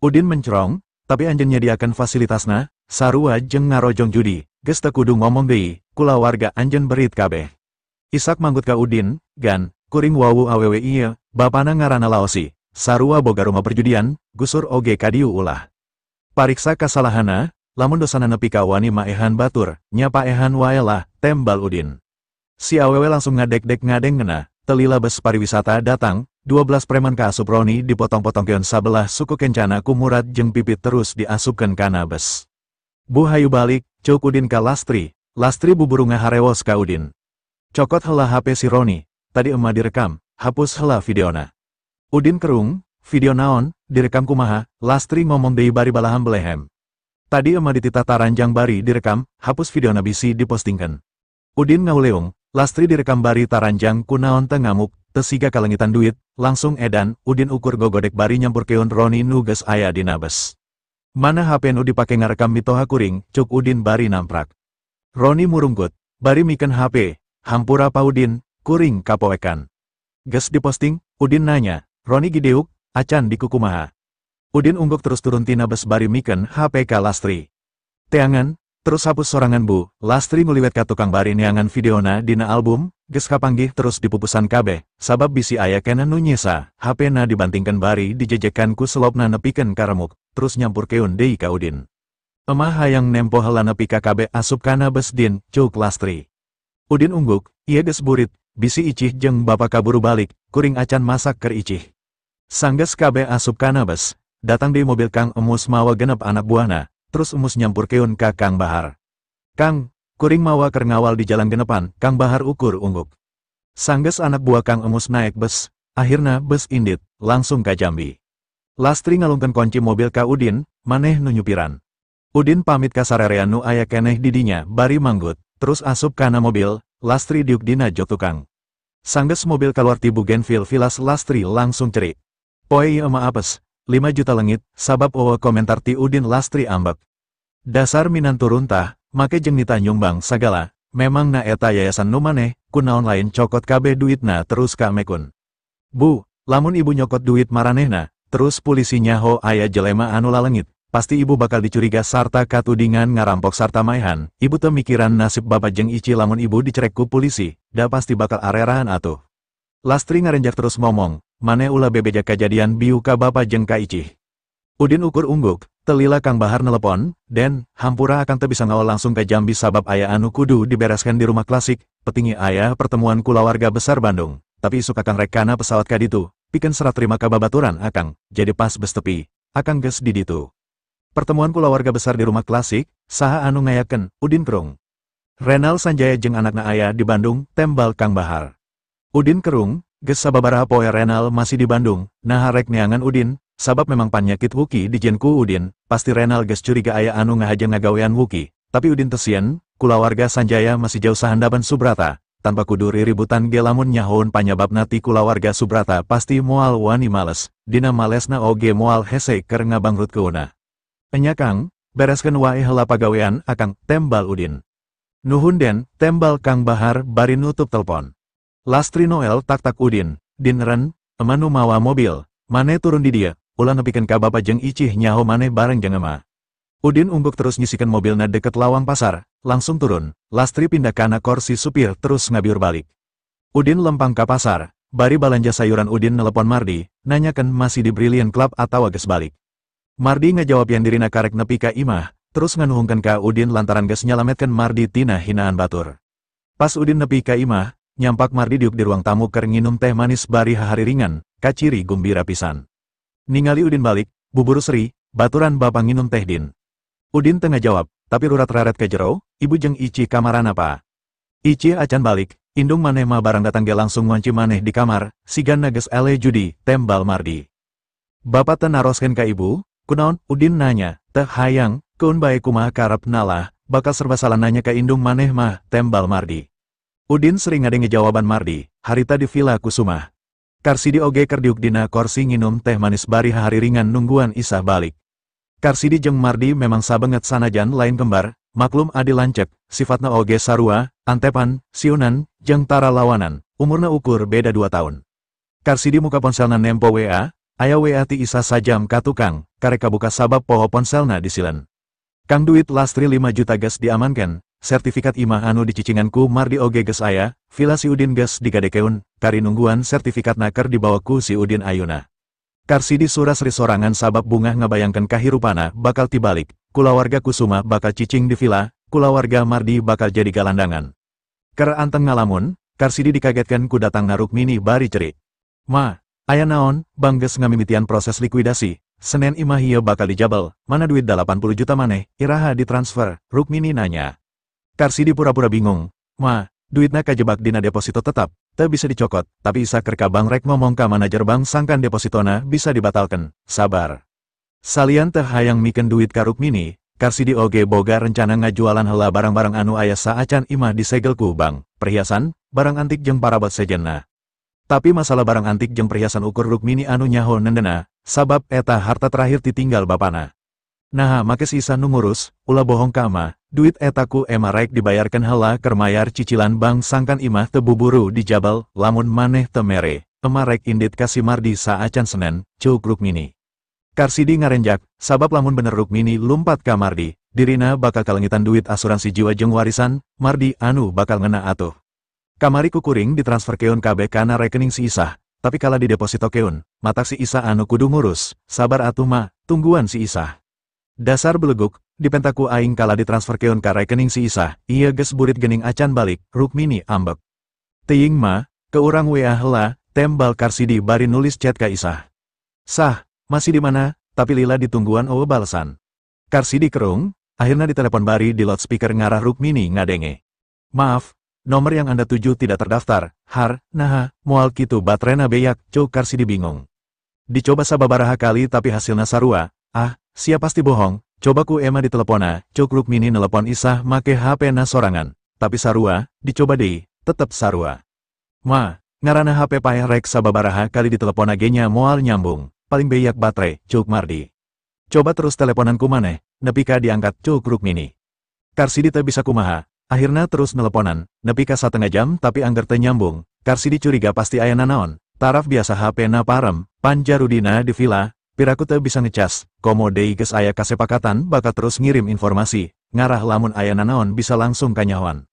Udin mencrong, tapi anjeun nyadiakeun fasilitasna, sarua jeung ngarojong judi, geus teu kudu ngomong deui, kulawarga anjeun berit kabeh. Isak manggut ka Udin, gan, kuring wawu awewe ieu, bapana ngaranna Laosi, sarua boga rumah perjudian, gusur oge kadieu ulah. Pariksa kasalahana, lamun dosana nepi ka wani maehan batur, nya paehan wae lah, tembal Udin. Si awewe langsung ngadek-dek ngadeng ngena, telila bus pariwisata datang, 12 preman kaasup Roni dipotong-potongkeun sabelah suku kencana ku Murad jeung Pipit terus diasupkeun kana bus. Bu hayu balik, ceuk Udin ka Lastri, Lastri buburu ngaharewos ka Udin. Cokot heula HP si Roni, tadi emak direkam, hapus heula videona. Udin kerung, video naon, direkam kumaha, Lastri ngomong deui bari balaham belehem. Tadi emak dititah taranjang bari direkam, hapus videona bisi dipostingkeun. Udin ngauleung, Lastri direkam bari taranjang kunaon teu ngamuk, teu siga kalengitan duit, langsung edan, Udin ukur gogodek bari nyampurkeun Roni nu geus aya dina bus. Mana HP nu dipake ngarekam mitoha kuring, cuk Udin bari namprak. Roni murungkut, bari mikeun HP, hampura Pa Udin, kuring kapoekan. Geus diposting, Udin nanya, Roni gideuk, acan dikukumaha. Udin ungguk terus turun tina bus bari mikeun HP ka Lastri. Teangan, terus hapus sorangan bu, Lastri nguliwet ka tukang bari neangan videona dina album, geus kapanggih terus dipupusan kabeh, sabab bisi aya keneh nu nyesa, HP-na dibantingkeun bari dijejekan ku selopna nepikeun ka remuk, terus nyampurkeun deui ka Udin. Emah hayang nempo heula nepi ka kabeh asup kana bus Din, cuk Lastri. Udin ungguk, ieu geus burit, bisi Icih jeung bapa kaburu balik, kuring acan masak keur Icih. Sanggeus kabeh asup kana bus, datang di mobil Kang Emus mawa genep anak buahna, terus Emus nyampurkeun ka Kang Bahar. Kang, kuring mawa keur ngawal di jalan genepan, Kang Bahar ukur ungguk. Sanggeus anak buah Kang Emus naek bus, akhirna bus indit, langsung ka Jambi. Lastri ngalungkeun kunci mobil ka Udin, maneh nu nyupiran. Udin pamit ka sarerea nu aya keneh di dinya bari manggut, terus asup kana mobil, Lastri diuk dina jok tukang. Sanggeus mobil kaluar ti Bougainville Villas Lastri langsung cerik. Poe ieu mah apes, 5 juta lengit, sabab eueuh komentar ti Udin Lastri ambek. Dasar minantu runtah, make jeung nita nyumbang sagala, memang na eta yayasan nu maneh, kunaon lain cokot kabeh duitna terus ka mekun. Bu, lamun ibu nyokot duit maranehna, terus polisi nyaho aya jelema anu lalengit, pasti ibu bakal dicuriga sarta katudingan ngarampok sarta maehan, ibu teu mikiran nasib bapak jeung Ici lamun ibu dicerek ku polisi, da pasti bakal arerahan atuh. Lastri ngarenjak terus ngomong, maneh ulah bebeja kajadian biu ka bapa jeung ka Icih. Udin ukur ungguk, telila Kang Bahar nelepon, Den, hampura akang teu bisa ngawal langsung ke Jambi sabab aya anu kudu dibereskan di rumah klasik, petingi aya pertemuan kulawarga besar Bandung, tapi isuk akang rek kana pesawat ka ditu, pikeun serat terima ka babaturan akang, jadi pas bes tepi, akang geus di ditu. Pertemuan kulawarga besar di rumah klasik, saha anu ngayakeun, Udin kerung. Renal Sanjaya jeung anakna aya di Bandung, tembal Kang Bahar. Udin kerung, geus sababaraha poe Renal masih di Bandung, naha rek neangan Udin, sabab memang panyakit Wuki dijieun ku Udin, pasti Renal geus curiga aya anu ngahaja ngagawean Wuki, tapi Udin teu sieun, kulawarga Sanjaya masih jauh sahandapan Subrata, tanpa kudu riributan ge lamun nyahoun panyababna ti kulawarga Subrata pasti moal wani males, dina malesna oge moal hese keur ngabangrutkeunna. Enya Kang, bereskeun wae heula pagawean akang, tembal Udin. Nuhun Den, tembal Kang Bahar bari nutup telepon. Lastri Noel tak-tak Udin, Dinren, emanu mawa mobil, maneh turun di dia, ulah nepikeun ka bapa jeung Icih nyaho maneh bareng jeung ema. Udin ungguk terus nyisikeun mobilna deket lawang pasar, langsung turun, Lastri pindah kana kursi supir terus ngabiur balik. Udin lempang ka pasar, bari balanja sayuran Udin nelepon Mardi, nanyakeun masih di Brilliant Club atawa geus balik. Mardi ngajawab yang dirina karek nepi ka imah, terus nganuhungkeun ka Udin lantaran geus nyalametkeun Mardi tina hinaan batur. Pas Udin nepi ka imah, nyampak Mardi diuk di ruang tamu keur nginum teh manis bari hahariringan, kaciri gumbira pisan. Ningali Udin balik, buburu seri, baturan bapa nginum teh Din. Udin teu ngajawab, tapi rurat raret ke jero, ibu jeung Ici kamarana pa. Ici acan balik, indung maneh mah barang datang ge langsung ngunci maneh di kamar, sigana geus ele judi, tembal Mardi. Bapak teu naroskeun ka ibu, kunaon? Udin nanya, teu hayang, keun bae kumaha karep nalah, bakal serba salah nanya ka indung maneh mah, tembal Mardi. Udin sering ngadenge jawaban Mardi, harita di Villa Kusuma. Karsidi oge keur diuk dina korsi nginum teh manis bari hahariringan nungguan Isah balik. Karsidi jeung Mardi memang sabenget sanajan lain kembar, maklum adi lancek, sifatna oge sarua, antepan, siunan, jeung tara lawanan, umurna ukur beda 2 tahun. Karsidi muka ponselna nempo WA, aya WA ti Isah sajam ka tukang, karek kabuka sabab poho ponselna disilen. Kang duit Lastri 5 juta geus diamankan, sertifikat imah anu dicicingan ku Mardi oge geus aya, villa si Udin geus digadekeun, kari nungguan sertifikatna keur dibawa ku si Udin ayuna. Karsidi sura-seri sorangan sabab bungah ngabayangkeun kahirupana bakal tibalik, kulawarga Kusuma bakal cicing di villa, kulawarga Mardi bakal jadi galandangan. Keur anteng ngalamun, Karsidi dikagetkeun ku datangna Rukmini bari cerik. Ma, aya naon, bank geus ngamimitian proses likuidasi, Senen imah ieu bakal dijabel, mana duit 80 juta maneh, iraha ditransfer, Rukmini nanya. Karsidi pura-pura bingung, ma, duitna kajebak dina deposito tetap, teu bisa dicokot, tapi Isa keur ka bank rek ngomong ka manajer bank sangkan depositona bisa dibatalkan, sabar. Salian teh hayang mikeun duit ka Rukmini, Karsidi oge boga rencana ngajualan heula barang-barang anu aya saacan imah disegel ku bank, perhiasan, barang antik jeung parabot sejenna. Tapi masalah barang antik jeung perhiasan ukur Rukmini anu nyaho nendena, sabab eta harta terakhir ditinggal bapana. Naha make si Isa nu ngurus, ulah bohong ka ema, duit eta ku ema rek dibayarkeun heula keur mayar cicilan bank sangkan imah teu buburu dijabel, lamun maneh teu mere, ema rek indit ka si Mardi saacan Senen, ceuk Rukmini. Karsidi ngarenjak, sabab lamun bener Rukmini lumpat ka Mardi, dirina bakal kalengitan duit asuransi jiwa jeung warisan, Mardi anu bakal ngena atuh. Kamari kukuring ditransferkeun kabeh kana rekening si Isah, tapi kala didepositokeun, matak si Isah anu kudu ngurus, sabar atuh ma, tungguan si Isah. Dasar beleguk, dipenta ku aing kala ditransferkeun ka rekening si Isah, ieu geus burit gening acan balik, Rukmini ambek. Teuing ma, ke urang WA heula, tembal Karsidi bari nulis chat ka Isah. Sah, masih di mana, tapi lila ditungguan eueuh balesan. Karsidi kerung, akhirna ditelepon bari di loudspeaker ngarah Rukmini ngadenge. Maaf, nomor yang Anda tuju tidak terdaftar, har, naha, moal kitu baterena beak, ceuk Karsidi bingung. Dicoba sababaraha kali tapi hasilna sarua, ah, sia pasti bohong, coba ku ema ditelepona, ceuk Rukmini nelepon Isah make HP na sorangan, tapi sarua, dicoba deui, tetep sarua. Ma, ngarana HP paeh rek sababaraha kali ditelepona ge nya moal nyambung, paling beak baterai, ceuk Mardi. Coba terus teleponan ku maneh, nepi ka diangkat, ceuk Rukmini. Karsidi teu bisa kumaha, akhirna terus neleponan, nepi ka satengah jam tapi angger teu nyambung, Karsidi curiga pasti aya nanaon, taraf biasa HP na parem, panjarudina di villa, piraku teu bisa ngecas, komo deui geus aya kasepakatan bakal terus ngirim informasi, ngarah lamun aya nanaon bisa langsung kanyahoan.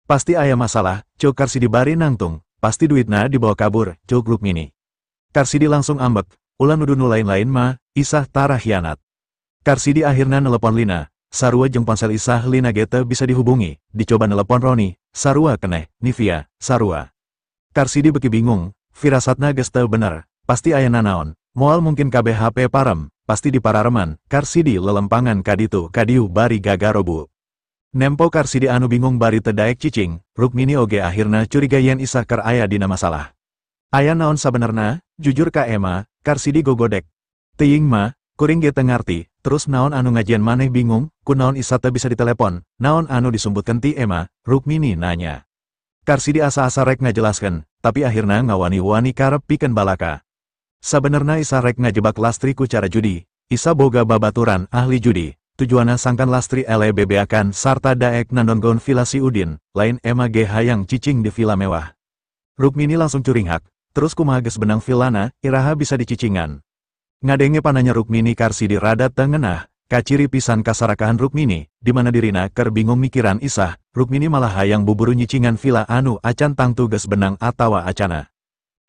Pasti aya masalah, ceuk Karsidi bari nangtung, pasti duitna dibawa kabur, ceuk Rukmini. Karsidi langsung ambek, ulah nuduh nu lain-lain mah, Isah tarah hianat. Karsidi akhirna nelepon Lina, sarua jeung ponsel Isah Lina ge teu bisa dihubungi, dicoba nelepon Roni, sarua keneh, Nivia, sarua. Karsidi beki bingung, firasatna geus teu bener, pasti aya nanaon, moal mungkin kabeh HP parem, pasti diparareman, Karsidi lelempangan kaditu kadiu bari gagarobu. Nempo Karsidi anu bingung bari teu daek cicing, Rukmini oge akhirna curiga yen Isah keur aya dina masalah. Aya naon sabenerna, jujur ka ema, Karsidi gogodek. Teuing ma, kuring ge teu ngarti, terus naon anu ngajian maneh bingung, kunaon Isah teu bisa ditelepon, naon anu disumbutkeun ti ema, Rukmini nanya. Karsidi asa-asa rek ngajelaskeun, tapi akhirna ngawani-wani karep pikeun balaka. Sabenerna Isah rek ngajebak Lastri ku cara judi, Isah boga babaturan ahli judi, tujuanna sangkan Lastri eleh bebeakan sarta daek nandonggon villa si Udin, lain ema ge hayang cicing di villa mewah. Rukmini langsung curinghak, terus kumaha geus benang villana, iraha bisa dicicingan. Ngadenge pananya Rukmini Karsidi rada teu ngeunah, kaciri pisan kasarakahan Rukmini, di mana dirina keur bingung mikiran Isah, Rukmini malah hayang buburu nyicingan villa anu acan tangtu geus benang atawa acana.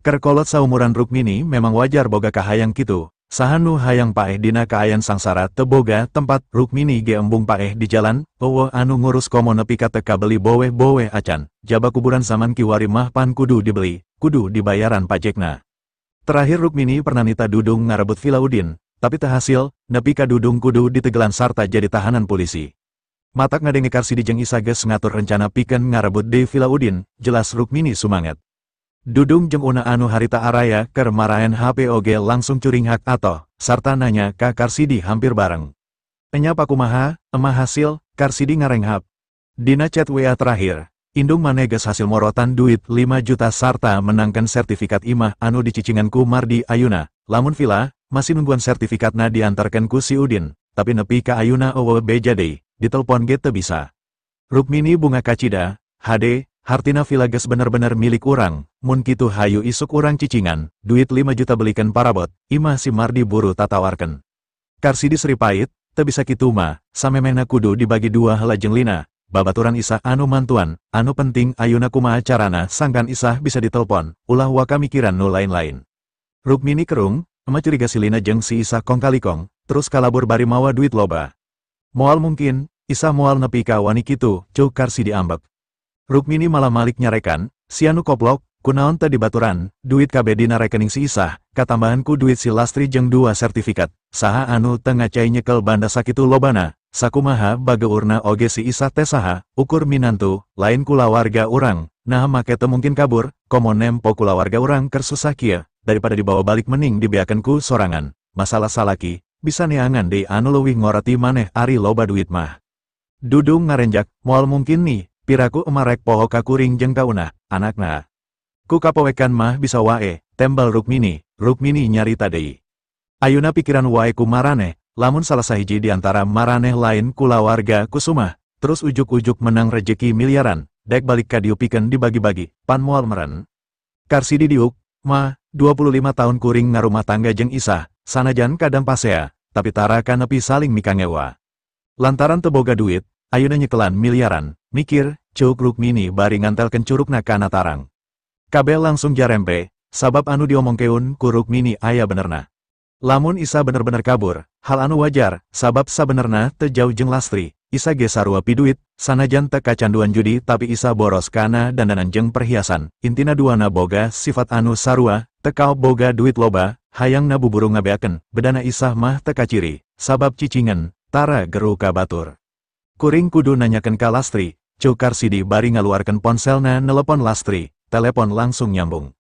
Keur kolot saumuran Rukmini memang wajar boga kahayang kitu, saha nu hayang paeh dina kaayan sangsara teu boga tempat, Rukmini ge embung paeh di jalan, eueuh anu ngurus komo nepi ka teu kabeli boweh-boweh acan, jaba kuburan zaman kiwari mah pan kudu dibeli, kudu dibayaran pajekna. Terakhir Rukmini pernah nita Dudung ngarebut villa Udin, tapi teu hasil, nepi ka Dudung kudu ditegelan sarta jadi tahanan polisi. Matak ngadenge Karsidi jeung Isah geus ngatur rencana pikeun ngarebut deui villa Udin, jelas Rukmini sumanget. Dudung jeung Una anu harita araya keur maraen HP oge langsung curinghak atoh, sarta nanya ka Karsidi hampir bareng. Enya pakumaha, emah hasil, Karsidi ngarenghap. Dina chat WA terakhir, indung maneh geus hasil morotan duit 5 juta sarta menangkan sertifikat imah anu dicicingan ku Mardi ayuna, lamun villa, masih nungguan sertifikatna diantarkeun ku si Udin, tapi nepi ka ayuna eueuh beja deui, ditelepon ge teu bisa. Rukmini bunga kacida, hade, hartina villa geus bener-bener milik urang, mun kitu hayu isuk urang cicingan, duit 5 juta belikan parabot, imah si Mardi buru tatawarkeun. Karsidi seri pait, teu bisa kitu mah, samemehna kudu dibagi dua heula jeung Lina, babaturan Isah anu mantuan, anu penting ayuna kumaha carana sangkan Isah bisa ditelepon, ulah waka mikiran nu lain-lain. Rukmini kerung, Ema curiga si Lina jeung si Isah kong kalikong, terus kalabur bari mawa duit loba. Moal mungkin, Isah moal nepi ka wani kitu, ceuk Karsidi ambek. Rukmini malah malik nyarekan, si anu koplok, kunaon teu dibaturan, duit kabeh dina rekening si Isah, katambahan ku duit si Lastri jeung 2 sertifikat, saha anu teu ngacai nyekel banda sakitu lobana, sakumaha bageurna oge si Isah teh saha, ukur minantu, lain kulawarga urang, nah make teu mungkin kabur, komo nempo kulawarga urang keur susah kieu, daripada dibawa balik mending dibeakeun ku sorangan, masalah salaki, bisa neangan deui anu leuwih ngorati maneh ari loba duit mah. Dudung ngarenjak, moal mungkin nih, piraku emarek poho ka kuring jeung ka Unah, anakna. Ku kapowekan mah bisa wae, tembal Rukmini, Rukmini nyarita deui. Ayuna pikiran wae ku maraneh, lamun salah sahiji di antara maraneh lain kulawarga Kusuma, terus ujuk-ujuk menang rejeki miliaran, dek balik ka dieu pikeun dibagi-bagi, pan moal meren. Karsidi diuk, mah, 25 tahun kuring ngarumah tangga jeung Isah, sanajan kadang pasea, tapi tara kanepi saling mikangewa. Lantaran teu boga duit, ayuna nyekelan miliaran, mikir, ceuk Rukmini bari ngantelkeun curugna kana tarang. Kabeh langsung jarempe, sabab anu diomongkeun ku Rukmini aya benerna. Lamun Isa bener-bener kabur, hal anu wajar, sabab sabenerna teu jauh jeung Lastri, Isa ge sarua piduit, sanajan teu kacanduan judi tapi Isa boros kana dandanan jeung perhiasan, intina duana boga sifat anu sarua, teu kaop boga duit loba, hayangna buburu ngabeakeun, bedana Isah mah teu kaciri, sabab cicingen, tara geru ka batur. Kuring kudu nanyakeun ka Lastri, ceuk Karsidi bari ngaluarkeun ponselna nelepon Lastri, telepon langsung nyambung.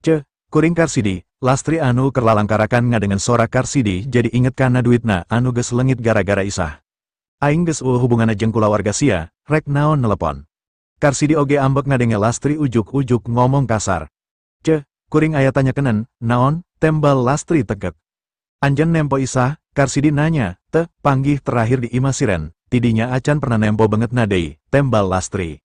Ce, kuring Karsidi, Lastri anu kerlalangkarakan ngadengen sora Karsidi jadi inget kana duitna anu geus leungit gara-gara Isah. Aing geus eueuh hubunganna jeung kulawarga sia, rek naon nelepon. Karsidi oge ambek ngadenge Lastri ujuk-ujuk ngomong kasar. Ce, kuring aya tanyakeunan, naon, tembal Lastri tegek. Anjen nempo Isah, Karsidi nanya, teh, panggih terakhir di imah siren, tidinya acan pernah nempo banget deui, tembal Lastri.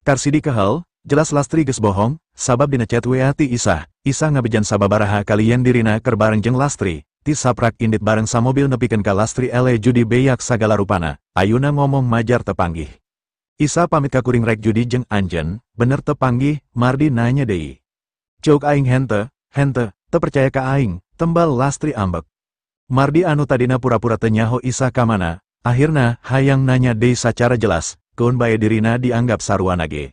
Karsidi kehel, jelas Lastri geus bohong, sabab dina chat WA ti Isah, Isah ngabejan sababaraha kalian dirina keur bareng jeung Lastri, ti saprak indit bareng samobil nepikeun ka Lastri ele judi beyak sagala rupana, ayuna ngomong majar tepanggih. Isah pamit ka kuring rek judi jeung anjen, bener tepanggih, Mardi nanya deui. Ceuk aing hente, hente, teu percaya ka aing, tembal Lastri ambek. Mardi anu tadina pura-pura teu nyaho Isah ka mana, akhirna hayang nanya deui sacara jelas, keun bae dirina dianggap saruana ge.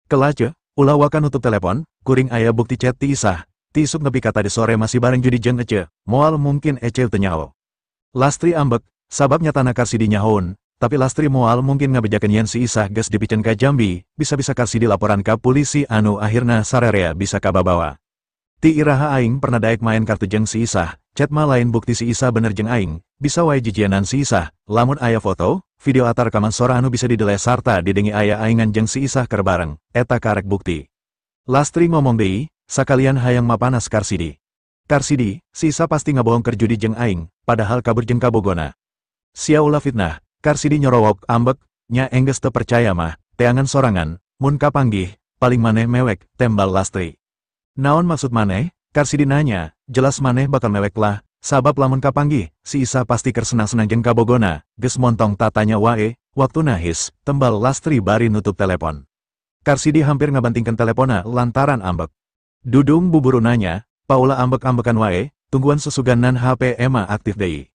Kelace, ulah waka nutup telepon, kuring aya bukti chat ti Isah, ti isuk nepi ka tadi sore masih bareng judi jeung Ece, moal mungkin Ece teu nyaho. Lastri ambek, sabab nyatana Karsidi nyahoun, tapi Lastri moal mungkin ngabejakeun yen si Isah geus dipiceun ka Jambi, bisa-bisa Karsidi laporan ka polisi anu akhirna sarerea bisa kababawa. Ti iraha aing pernah daek main kartu jeung si Isah, chat mah lain bukti si Isah bener jeung aing, bisa wae jijianan si Isah, lamun aya foto, video atar rekaman sora anu bisa didele sarta didengi aya aingan jeung si Isah keur bareng, eta karek bukti. Lastri ngomong deui, sakalian hayang mapanas Karsidi. Karsidi, si Isah pasti ngabohong keur judi jeung aing, padahal kabur jeung kabogona. Sia ulah fitnah, Karsidi nyorowok ambek, nya enggeus teu percaya mah, teangan sorangan, mun kapanggih, paling maneh mewek, tembal Lastri. Naon maksud maneh? Karsidi nanya, jelas maneh bakal mewek lah, sabab lamun kapanggih, si Isah pasti keur senang-senang jeung kabogona, geus montong tatanya wae, waktu nahis, tembal Lastri bari nutup telepon. Karsidi hampir ngabantingkeun telepona lantaran ambek. Dudung buburu nanya, Paula ambek-ambekan wae, tungguan susuganan HP ema aktif deui.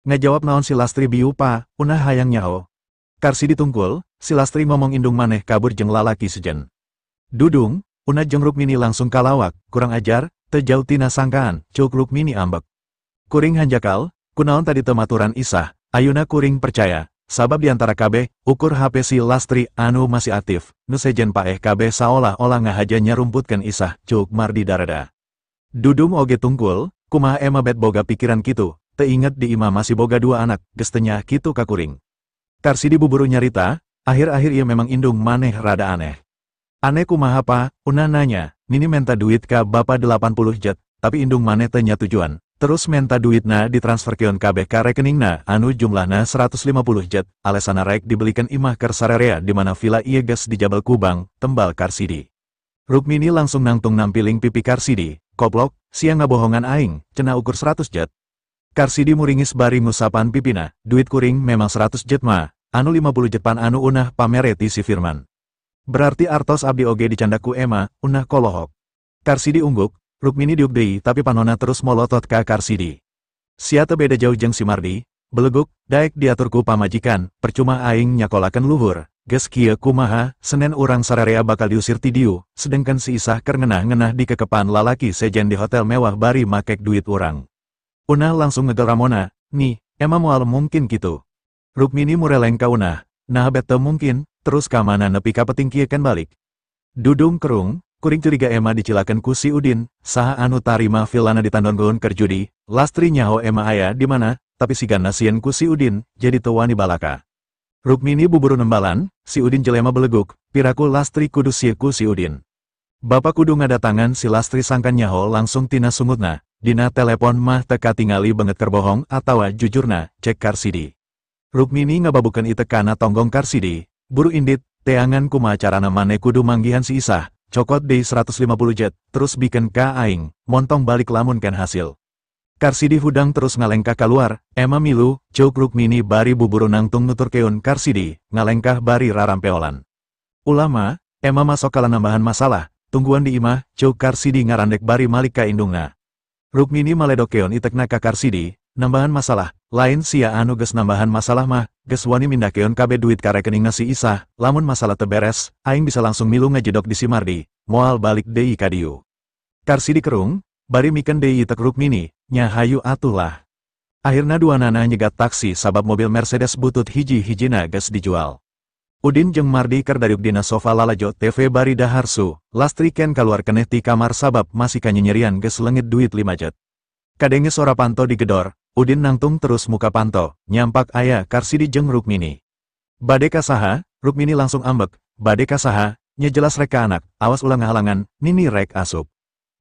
Ngajawab naon si Lastri biu pa, unah hayang nyaho. Karsidi tungkul, si Lastri ngomong indung maneh kabur jeung lalaki sejen. Dudung, Una jeung Rukmini langsung kalawak, kurang ajar, teu jauh tina sangkaan, ceuk Rukmini ambek. Kuring hanjakal, kunaon tadi teu maturan Isah, ayuna kuring percaya, sabab diantara kabeh, ukur HP si Lastri anu masih aktif, nu sejen paeh kabeh saolah-olah ngahaja nyarumputkeun Isah, ceuk Mardi darada. Dudung oge tungkul, kumaha ema bet boga pikiran kitu, teu inget di imah masih boga 2 anak, geus teu nyaah kitu ka kuring. Karsidi buburu nyarita, akhir-akhir ieu memang indung maneh rada aneh. Aneh kumaha pa, Una nanya, nini menta duit ka bapa 80 jet, tapi indung maneh teu nyatujuan, terus menta duitna ditransferkeun kabeh ka rekeningna anu jumlahna 150 jet, alesana rek dibelikan imah keur sarerea di mana villa ieu geus dijabel ku bank, tembal Karsidi. Rukmini langsung nangtung nampiling pipi Karsidi, koplok, sia ngabohongan aing, cenah ukur 100 jet. Karsidi muringis bari ngusapan pipina, duit kuring memang 100 jet mah, anu 50 jet pan anu unah pamereti si Firman. Berarti artos abdi oge dicandak ku ema, unah kolohok. Karsidi ungguk, Rukmini diuk deui tapi panona terus molotot ka Karsidi. Sia teu beda jauh jeung si Mardi, beleguk, daek diatur ku pamajikan, percuma aing nyakolakeun luhur, geus kieu kumaha, Senen urang sararea bakal diusir ti dieu, sedengkeun si Isah keur ngeunah-ngeunah di kekepan lalaki sejen di hotel mewah bari makek duit urang. Unah langsung ngegel Ramona, nih, emang moal mungkin kitu. Rukmini mureleng ka Unah, nah bet teu mungkin, terus ka mana nepi ka peting kieu kan balik. Dudung kerung, kuring curiga Emma dicilakeun ku si Udin, saha anu tarima vilana ditandonkeun keur judi, Lastri nyaho Emma aya di mana, tapi sigana sieun ku si Udin, jadi teu wani balaka. Rukmini buburu nembalan, si Udin jelema beleguk, piraku Lastri kudu sieun ku si Udin. Bapak kudu ngadatangan si Lastri sangkan nyaho langsung tina sungutna, dina telepon mah teka tingali banget kerbohong atawa jujurna, cek Karsidi. Rukmini ngababukeun itek kana tonggong Karsidi, buru indit, teangan kumaha carana mane kudu manggihan si Isah, cokot deui 150 jet, terus bikeun ka aing, montong balik lamun ken hasil. Karsidi hudang terus ngalengkah kaluar, Emma milu, ceuk Rukmini bari buburu nangtung nuturkeun Karsidi, ngalengkah bari rarampeolan. Ulama, Emma masok kala nambahan masalah, tungguan di imah, ceuk Karsidi ngarandek bari malik ka indungna. Rukmini maledokeun itekna ka Karsidi, nambahan masalah, lain sia anu geus nambahan masalah mah, geus wani mindahkeun kabeh duit ka rekeningna si Isah, lamun masalah teu beres, aing bisa langsung milu ngajedok di si Mardi, moal balik deui ka dieu. Karsidi kerung, bari mikeun deui itek Rukmini, nya hayu atuh lah. Akhirna dua nana nyegat taksi sabab mobil Mercedes butut hiji-hijina geus dijual. Udin jeung Mardi keur dariuk dina sofa lalajo TV bari dahar su, Lastri ken kaluar keneh ti kamar sabab masih kanyenyerian geus leungit duit 5 jet. Kadenge sora panto digedor, Udin nangtung terus muka panto, nyampak aya Karsidi jeung Rukmini. Bade kasaha, Rukmini langsung ambek, bade kasaha, nya jelas rek ka anak, awas ulah ngahalangan, nini rek asup.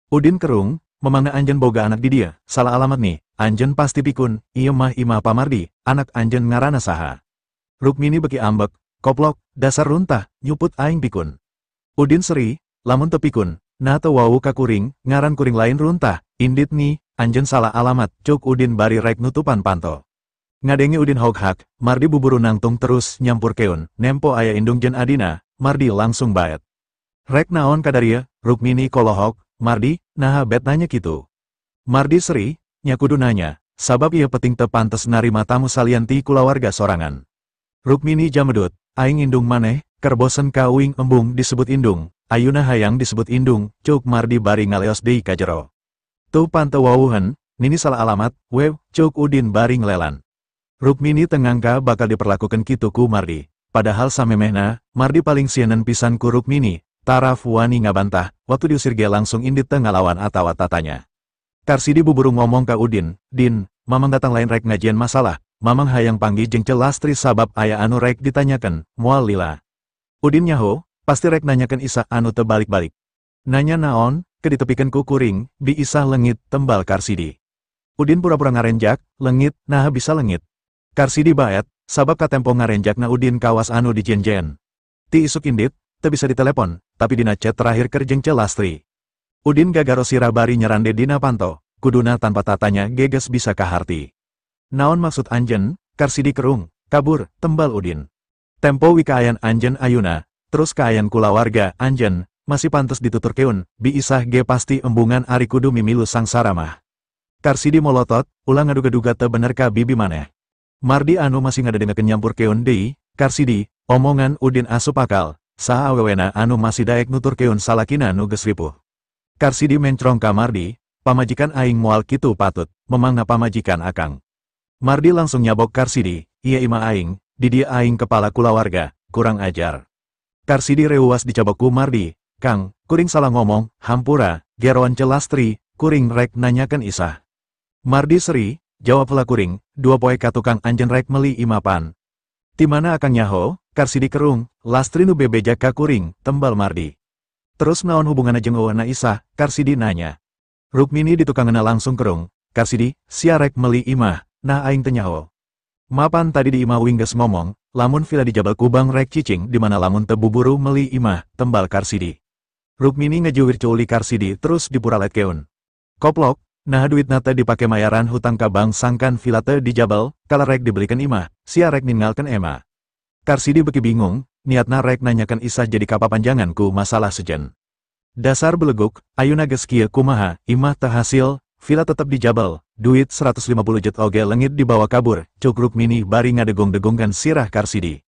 Udin kerung, memangna anjeun boga anak di dia, salah alamat nih, anjeun pasti pikun, ieu mah imah Pamardi, anak anjeun ngaranna saha. Rukmini beki ambek, koplok, dasar runtah, nyuput aing pikun. Udin seri, lamun teu pikun, nah teu wau ka kuring, ngaran kuring lain runtah, indit nih, anjeun salah alamat, cuk Udin bari rek nutupan panto. Ngadenge Udin hok-hak, Mardi buburu nangtung terus nyampurkeun, nempo aya indung jeung adina, Mardi langsung baet. Rek naon kadaria, Rukmini kolohok, Mardi, naha bet nanya kitu. Mardi seri, nya kudu nanya, sabab ieu peting teu pantes narima tamu salian ti kulawarga sorangan. Rukmini jamedut, aing indung maneh, keur bosen ka uing embung disebut indung, ayuna hayang disebut indung, cuk Mardi bari ngaleos deui ka jero. Tuh panteu wawuhan, nini salah alamat, wew, cuk Udin bari ngelelan. Rukmini tengangka bakal diperlakukan kitu ku Mardi, padahal samemehna, Mardi paling sieun pisan ku Rukmini, taraf wani ngabantah, waktu diusir ge langsung indit teu ngalawan atawa tatanya. Karsidi buburu ngomong ka Udin, Din, mamang datang lain rek ngajian masalah, mamang hayang panggih jeung Lastri sabab aya anu rek ditanyakeun, moal lila. Udin nyaho, pasti rek nanyakeun Isah anu teu balik-balik. Nanya naon, ke ditepikeun ku kuring, bi Isah leungit, tembal Karsidi. Udin pura-pura ngarenjak, leungit, nah bisa leungit. Karsidi baet, sabab katempo ngarenjakna Udin kawas anu dijenjen. Ti isuk indit, teu bisa ditelepon, tapi dina chat terakhir keur jeung Lastri. Udin gagaro sirah bari nyerande dina panto, kuduna tanpa tatanya geges bisa kaharti. Naon maksud anjen, Karsidi kerung, kabur, tembal Udin. Tempo wi kaayan anjen ayuna, terus kaayan kulawarga anjen, masih pantes dituturkeun, bi Isah ge pasti embungan ari kudu mimilu sangsara mah. Karsidi molotot, ulah ngaduga-duga teu bener ka bibi maneh. Mardi anu masih ngadedengekeun nyampurkeun deui, Karsidi, omongan Udin asup akal, saha awewena anu masih daek nuturkeun salakina nu geus ripuh. Karsidi mencrong ka Mardi, pamajikan aing moal kitu patut, memangna pamajikan akang. Mardi langsung nyabok Karsidi, ieu imah aing, di dieu aing kepala kulawarga, kurang ajar. Karsidi reuwas dicabok ku Mardi, Kang, kuring salah ngomong, hampura, geroan Celastri, kuring rek nanyakeun Isah. Mardi seri, jawab heula kuring, 2 poe ka tukang anjeun rek meuli imapan. Ti mana akang nyaho, Karsidi kerung, Lastri nu bebeja ka kuring, tembal Mardi. Terus naon hubunganna jeung eueuhna Isah, Karsidi nanya. Rukmini ditukangeuna langsung kerung, Karsidi, sia rek meuli imah, nah aing teu nyaho. Mapan tadi di imah uing geus ngomong, lamun villa di Jabal Kubang rek cicing di mana lamun teu buburu meuli imah, tembal Karsidi. Rukmini ngejuwir cuuli Karsidi terus dipuraletkeun. Koplok, nah duitna teh dipake mayaran hutang ka bank sangkan villa teu di Jabal, kala rek dibelikeun imah, sia rek ninggalkeun ema. Karsidi beki bingung, niatna rek nanyakeun Isah jadi kapapanjangan ku masalah sejen. Dasar beleguk, ayuna geus kieu kumaha, imah teu hasil, villa tetep dijabel, duit 150 jet oge lengit dibawa kabur, cuk Rukmini bari ngadegung-degungkan sirah Karsidi.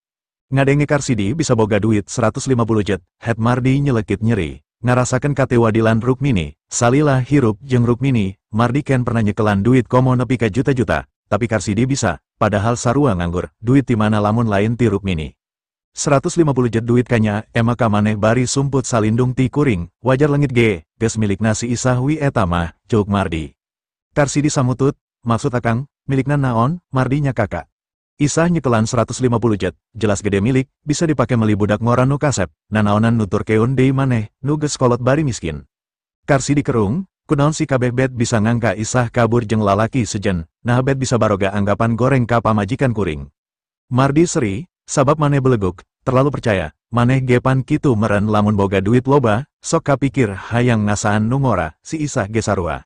Ngadenge Karsidi bisa boga duit 150 jet, het Mardi nyelekit nyeri, ngarasakan katewadilan Rukmini, salila hirup jeung Rukmini, Mardi ken pernah nyekelan duit komo nepi ka juta-juta, tapi Karsidi bisa, padahal sarua nganggur, duit ti mana lamun lain ti Rukmini. 150 jet duit kanya, ema kamaneh bari sumput salindung ti kuring, wajar lengit ge, geus milikna si Isah wi eta mah, cuk Mardi. Karsidi samutut, maksud akang, milikna naon, Mardinya kakak. Isah nyekelan 150 jet, jelas gede milik, bisa dipake meli budak ngora nu kasep, nanaonan nuturkeun deui maneh, nu geus kolot bari miskin. Karsidi kerung, kunaon si kabeh bet bisa ngangka Isah kabur jeung lalaki sejen, nah bet bisa baroga anggapan goreng ka pamajikan kuring. Mardi seri, sabab maneh beleguk, terlalu percaya, maneh gepan kitu meren lamun boga duit loba, sok kapikir hayang ngasaan nu ngora, si Isah ge sarua.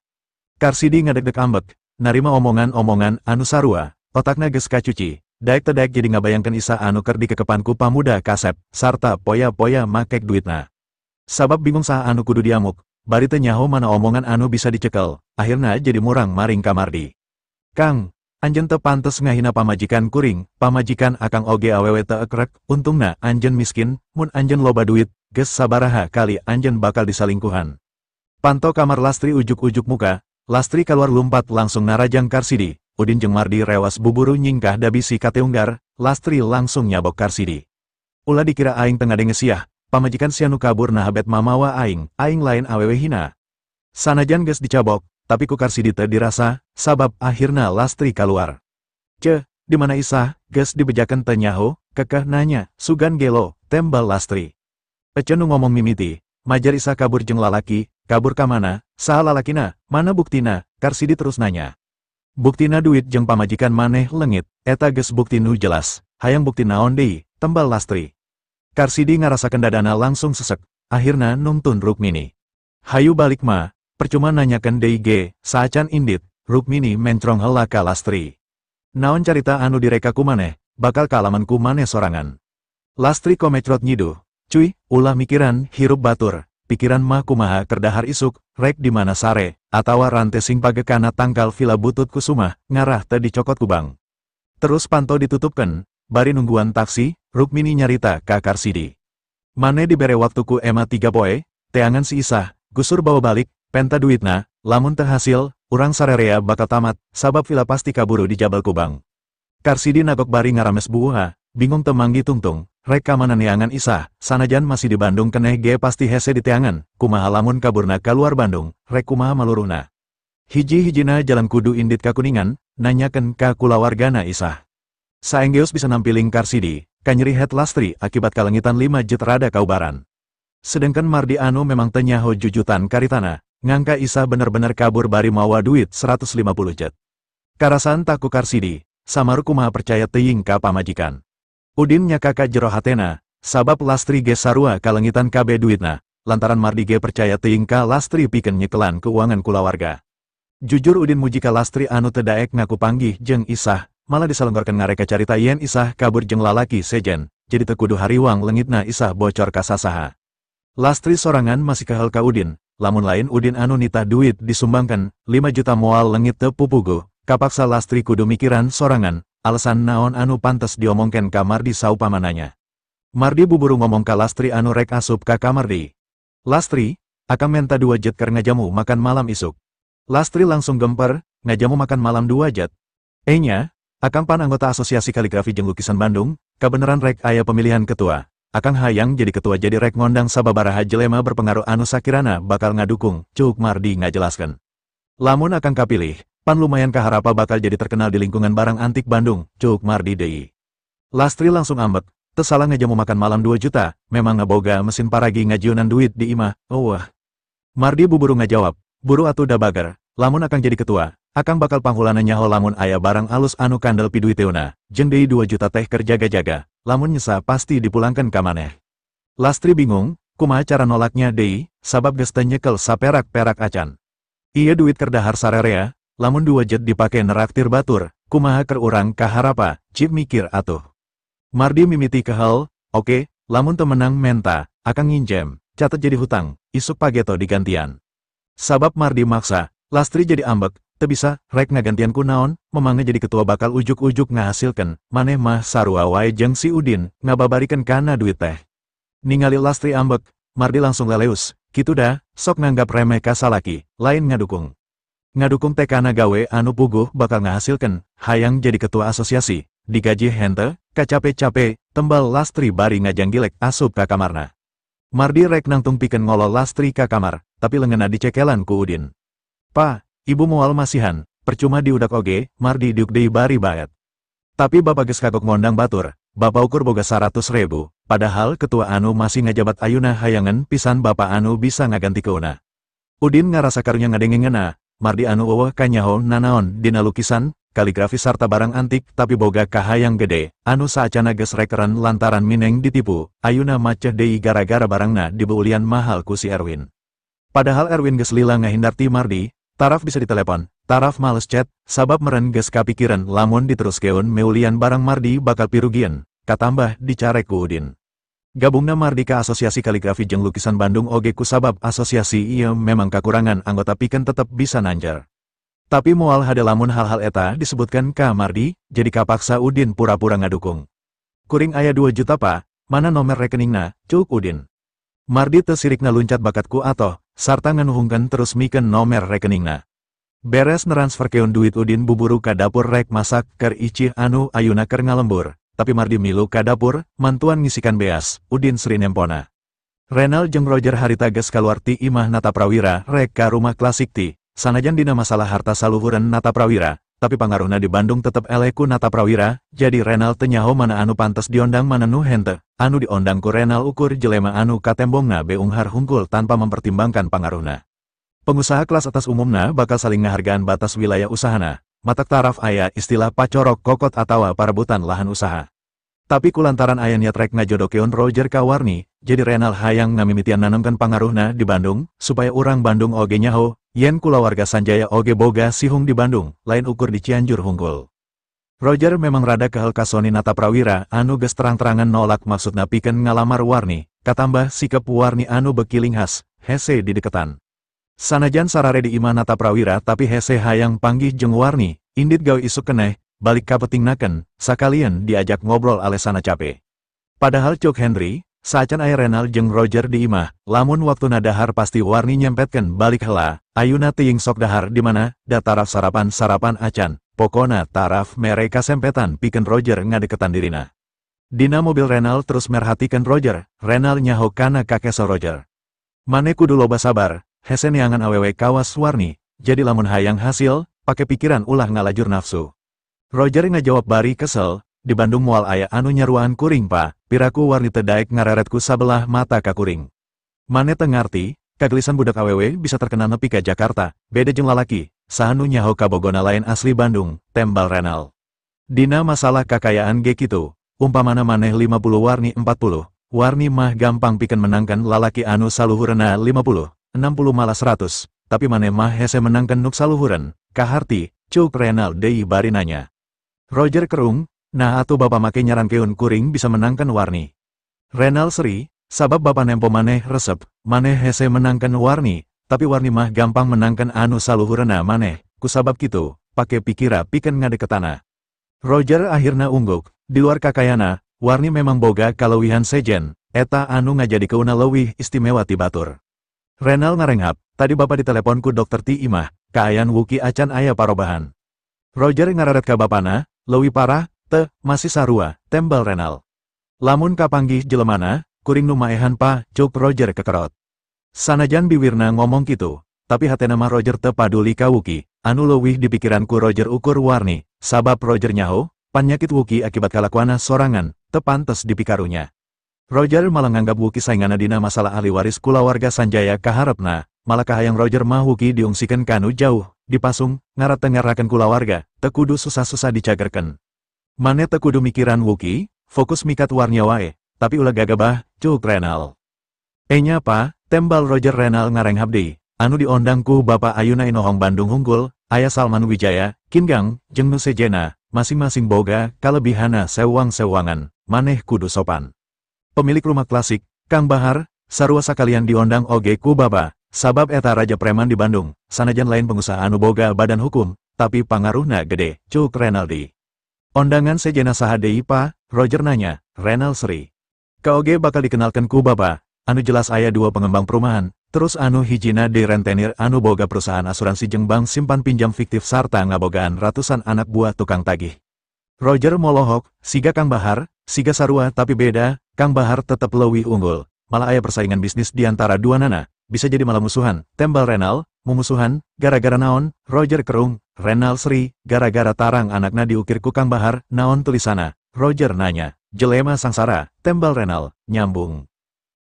Karsidi ngadegdeg ambek, narima omongan-omongan anu sarua, otakna geus kacuci, daek teu daek jadi ngabayangkeun Isah anu keur dikekepan ku pamuda kasep, sarta poya-poya makek duitna. Sabab bingung saha anu kudu diamuk, bari teu nyaho mana omongan anu bisa dicekel, akhirna jadi murang maring ka Mardi. Kang, anjeun teu pantes ngahina pamajikan kuring, pamajikan akang oge awewe teu ekrek, untungna anjeun miskin, mun anjeun loba duit, geus sabaraha kali anjeun bakal disalingkuhan. Panto kamar Lastri ujuk-ujuk muka, Lastri keluar lumpat langsung narajang Karsidi, Udin jeung Mardi rewas buburu nyingkah dabisi kateunggar, Lastri langsung nyabok Karsidi. Ulah dikira aing teu ngadenge siah, pamajikan sia nu kabur naha bet mamawa aing, aing lain awewe hina. Sanajan geus dicabok, tapi ku Karsidi teu dirasa, sabab akhirna Lastri kaluar. Ce, di mana Isah, geus dibejakeun teu nyaho, kekeh nanya, sugan gelo, tembal Lastri. Ece nu ngomong mimiti, majar Isah kabur jeung lalaki, kabur ka mana, saha lalakina, mana buktina, Karsidi terus nanya. Buktina duit jeung pamajikan maneh lengit, eta geus bukti nu jelas, hayang bukti naon deui, tembal Lastri. Karsidi ngarasakeun dadana langsung sesek, akhirna nungtun Rukmini. Hayu balik ma, percuma nanyakeun deui ge, saacan indit, Rukmini mencrong heula ka Lastri. Naon carita anu direka ku maneh, bakal kaalaman ku maneh sorangan. Lastri komecrot nyiduh, cuy, ulah mikiran, hirup batur, pikiran mah kumaha keur dahar isuk, rek di mana sare, atawa rante sing pagekana tangkal vila butut kusumah, ngarah teu dicokot ku bank. Terus panto ditutupkeun, bari nungguan taksi, Rukmini nyarita ka Karsidi. Mane dibere waktu ku ema 3 poe, teangan si Isah, gusur bawa balik, penta duitna, lamun teu hasil, urang sarerea bakal tamat, sabab vila pasti kaburu dijabal ku bank. Karsidi nagok bari ngarames buuha, bingung teu manggi tungtung, rek ka mana neangan Isah, sanajan masih di Bandung keneh ge pasti hese diteangan, kumaha lamun kaburna kaluar Bandung, rek kumaha maluruhna. Hiji-hijina jalan kudu indit ka Kuningan, nanyakeun ka kulawargana Isah. Saenggeus bisa nampiling Karsidi, kanyeri het Lastri akibat kalengitan 5 jet rada kaubaran. Sedangkan Mardi anu memang teu nyaho jujutan karitana, ngangka Isah bener-bener kabur bari mawa duit 150 jet. Karasaan taku Karsidi, samaru kumaha percaya teuing ka pamajikan. Udin nyakaka jero hatena, sabab Lastri ge sarua kalengitan kabeh duitna, lantaran Mardi ge percaya teuing ka Lastri pikeun nyekelan keuangan kulawarga. Jujur Udin muji ka Lastri anu teu daek ngaku panggih jeung Isah, malah disalonggorkeun ngareka carita yen Isah kabur jeung lalaki sejen, jadi teu kudu hariwang lengitna Isah bocor ka sasaha. Lastri sorangan masih kehel ka Udin, lamun lain Udin anu nitah duit disumbangkan, 5 juta moal lengit teu pupuguh, kapaksa Lastri kudu mikiran sorangan, alasan naon anu pantes diomongkeun ka Mardi saupamananya. Mardi buburu ngomong ka Lastri anu rek asup ka kamar deui. Lastri, akang menta 2 jet keur ngajamu makan malam isuk. Lastri langsung gemper, ngajamu makan malam 2 jet. Enya, akang pan anggota Asosiasi Kaligrafi jeung Lukisan Bandung, kabeneran rek aya pemilihan ketua. Akang hayang jadi ketua jadi rek ngondang sababaraha jelema berpengaruh anu sakirana bakal ngadukung, cuk Mardi ngajelaskeun. Lamun akang kapilih, pan lumayan kaharapa bakal jadi terkenal di lingkungan barang antik Bandung, cuk Mardi deui. Lastri langsung ambek, teu salah ngajamu makan malam 2 juta, memang ngaboga mesin paragi ngajiunan duit di imah, oh wah. Mardi buburu ngajawab, buru atuh da bager, lamun akang jadi ketua, akang bakal panghulana nyaho lamun aya barang alus anu kandel piduiteuna, jeung deui 2 juta teh keur jaga-jaga, lamun nyesa pasti dipulangkeun ka maneh. Lastri bingung, kumaha cara nolaknya deui, sabab geus teu nyekel saperak-perak acan. Ieu duit keur dahar sarerea, lamun 2 jet dipake neraktir batur, kumaha keur urang kaharapa, cip mikir atuh. Mardi mimiti kehel, oke, lamun teu menang menta, akang nginjem, catet jadi hutang, isuk pageto digantian. Sabab Mardi maksa, Lastri jadi ambek, teu bisa, rek ngagantian ku naon, memangnya jadi ketua bakal ujuk-ujuk ngahasilkeun, maneh mah sarua wae jeung si Udin, ngababarikeun kana duit teh. Ningali Lastri ambek, Mardi langsung leleus, kitu dah, sok nganggap remeh ka salaki, lain ngadukung. Ngadukung teh kana gawe anu puguh bakal ngahasilkeun, hayang jadi ketua asosiasi, digaji henteu, kacape-cape, tembal Lastri bari ngajanggilek asup ka kamarna. Mardi rek nangtung pikeun ngolol Lastri ka kamar, tapi leungeunna dicekelan ku Udin. Pa, ibu moal masihan, percuma diudak oge, Mardi diuk deui bari baet. Tapi bapak geus kagok ngondang batur, bapak ukur boga 100.000, padahal ketua anu masih ngajabat ayuna hayangan pisan bapak anu bisa ngagantikeunna. Udin ngarasa karunya ngadengengeuna, Mardi anu eueuh kanyaho nanaon dina lukisan, kaligrafi sarta barang antik tapi boga kahayang gede, anu saacana geus rekeren lantaran mineng ditipu, ayuna maceh deui gara-gara barangna dibeulian mahal ku si Erwin. Padahal Erwin geus lila ngahindar ti Mardi, taraf bisa ditelepon, taraf males chat, sabab meren geus kapikiran lamun diteruskeun meulian barang Mardi bakal pirugieun, katambah dicarek ku Udin. Gabungna Mardi ka Asosiasi Kaligrafi jeung Lukisan Bandung oge kusabab asosiasi ieu memang kakurangan anggota pikeun tetep bisa nanjer. Tapi moal hade lamun hal-hal eta disebutkan ka Mardi, jadi kapaksa Udin pura-pura ngadukung. Kuring aya 2 juta pa, mana nomor rekeningna, cuk Udin. Mardi teu sirikna luncat bakatku atoh, sarta nganuhungkeun terus mikeun nomor rekeningna. Beres neransferkeun duit Udin buburu ka dapur rek masak keur icih anu ayuna keur ngalembur. Tapi Mardi milu ka dapur, mantuan ngisikan beas, Udin sri nempona. Renal jeung Roger harita geus kaluar ti imah Nata Prawira rek ka rumah klasik ti, sanajan dina masalah harta saluhureun Nata Prawira, tapi pangaruhna di Bandung tetep eleh ku Nata Prawira, jadi Renal teu nyaho mana anu pantes diondang mana nu henteu, anu diondang ku Renal ukur jelema anu katembongna beunghar hungkul tanpa mempertimbangkan pangaruhna. Pengusaha kelas atas umumna bakal saling ngahargaan batas wilayah usahana. Matak taraf aya istilah pacorok kokot atawa parebutan lahan usaha. Tapi kulantaran aya niat rek ngajodokeun Roger ka Warni, jadi Renal hayang ngamimitian nanemkeun pangaruhna di Bandung, supaya urang Bandung oge nyaho, yen kulawarga Sanjaya oge boga sihung di Bandung, lain ukur di Cianjur hungkul. Roger memang rada kehel ka Sony Nata Prawira anu geus terang-terangan nolak maksudna pikeun ngalamar Warni, katambah sikep Warni anu beuki linghas, hese dideketan. Sanajan sarare di imah Nata Prawira tapi hese hayang panggih jeung Warni, indit gawe isuk keneh, balik ka petingnaken, sakalian diajak ngobrol alesana cape. Padahal cuk Henry, saacan aya Renal jeung Roger di imah, lamun waktuna dahar pasti Warni nyempetkeun balik heula, ayuna teuing sok dahar di mana, da taraf sarapan-sarapan acan, pokona taraf mere kasempetan pikeun Roger ngadeketan dirina. Dina mobil Renal terus merhatikeun Roger, Renal nyaho kana kakeso Roger. Mane kudu loba sabar, hese neangan awewe kawas Warni, jadi lamun hayang hasil, pake pikiran ulah ngalajur nafsu. Roger ngajawab bari kesel, di Bandung moal aya anu nyaruaan kuring pa, piraku Warni teu daek ngareretku sabelah mata ka kuring. Mane teu ngarti, kagelisan budak awewe bisa terkenal nepi ka Jakarta, beda jeung lalaki, saha nu nyaho kabogona lain asli Bandung, tembal Renal. Dina masalah kakayaan ge kitu, umpamana maneh 50 Warni 40, Warni mah gampang pikeun menangkan lalaki anu saluhureuna 50. 60 malah 100, tapi maneh mah hese menangkan nuk saluhureun, kaharti, cuk Renal deui bari nanya. Roger kerung, nah atuh bapa make nyarankeun kuring bisa menangkan Warni. Renal seri, sabab bapa nempo maneh resep, maneh hese menangkan Warni, tapi Warni mah gampang menangkan anu saluhureuna maneh, kusabab kitu, pake pikira pikeun ngadeketana. Roger akhirna ungguk, di luar kakayana, Warni memang boga kaleuwihan sejen, eta anu ngajadikeunna leuwih istimewa ti batur. Renal ngarenghap, tadi bapak ditelepon ku dokter ti imah, kaayan Wuki acan aya parobahan. Roger ngararet ka bapana, leuwih parah, teu, masih sarua, tembal Renal. Lamun kapanggih jelemana, kuring nu maehan pa, cuk Roger kekerot. Sanajan biwirna ngomong kitu, tapi hatena mah Roger teu paduli ka Wuki, anu leuwih dipikiran ku Roger ukur Warni, sabab Roger nyaho, panyakit Wuki akibat kalakuana sorangan, teu pantes dipikarunya. Roger malah nganggap Wuki saingana dina masalah ahli waris kulawarga Sanjaya kaharepna, malah kahayang Roger mah Wuki diungsikeun kanu jauh, dipasung, ngarat tengerakeun kulawarga, teu kudu susah-susah dicagerkeun. Mane teu kudu mikiran Wuki, fokus mikat Warni wae, tapi ulah gagabah, cuk Renal. Enya pa, tembal Roger Renal ngarenghap deui, anu diondang ku bapa ayuna inohong Bandung hungkul, aya Salman Wijaya, Kingang, jeung nu sejena, masing-masing boga kalebihana sewang-sewangan, maneh kudu sopan. Pemilik rumah klasik, Kang Bahar, Sarua sakalian diondang oge ku Bapa, sabab eta raja preman di Bandung, sanajan lain pengusaha anu boga badan hukum, tapi pangaruhna gede, cuk Renaldi. Ondangan sejena saha deui Pa? Roger nanya, Renal seri. Kaoge bakal dikenalkan ku Bapa, anu jelas aya 2 pengembang perumahan, terus anu hijina di rentenir anu boga perusahaan asuransi jeung bank simpan pinjam fiktif sarta ngabogaan ratusan anak buah tukang tagih. Roger molohok, siga Kang Bahar, siga sarua tapi beda, Kang Bahar tetep leuwih unggul. Malah aya persaingan bisnis di antara dua nana, bisa jadi malah musuhan, tembal Renal, mumusuhan, gara-gara naon, Roger kerung, Renal seri, gara-gara tarang anakna diukir ku Kang Bahar, naon tulisana, Roger nanya, jelema sangsara, tembal Renal, nyambung.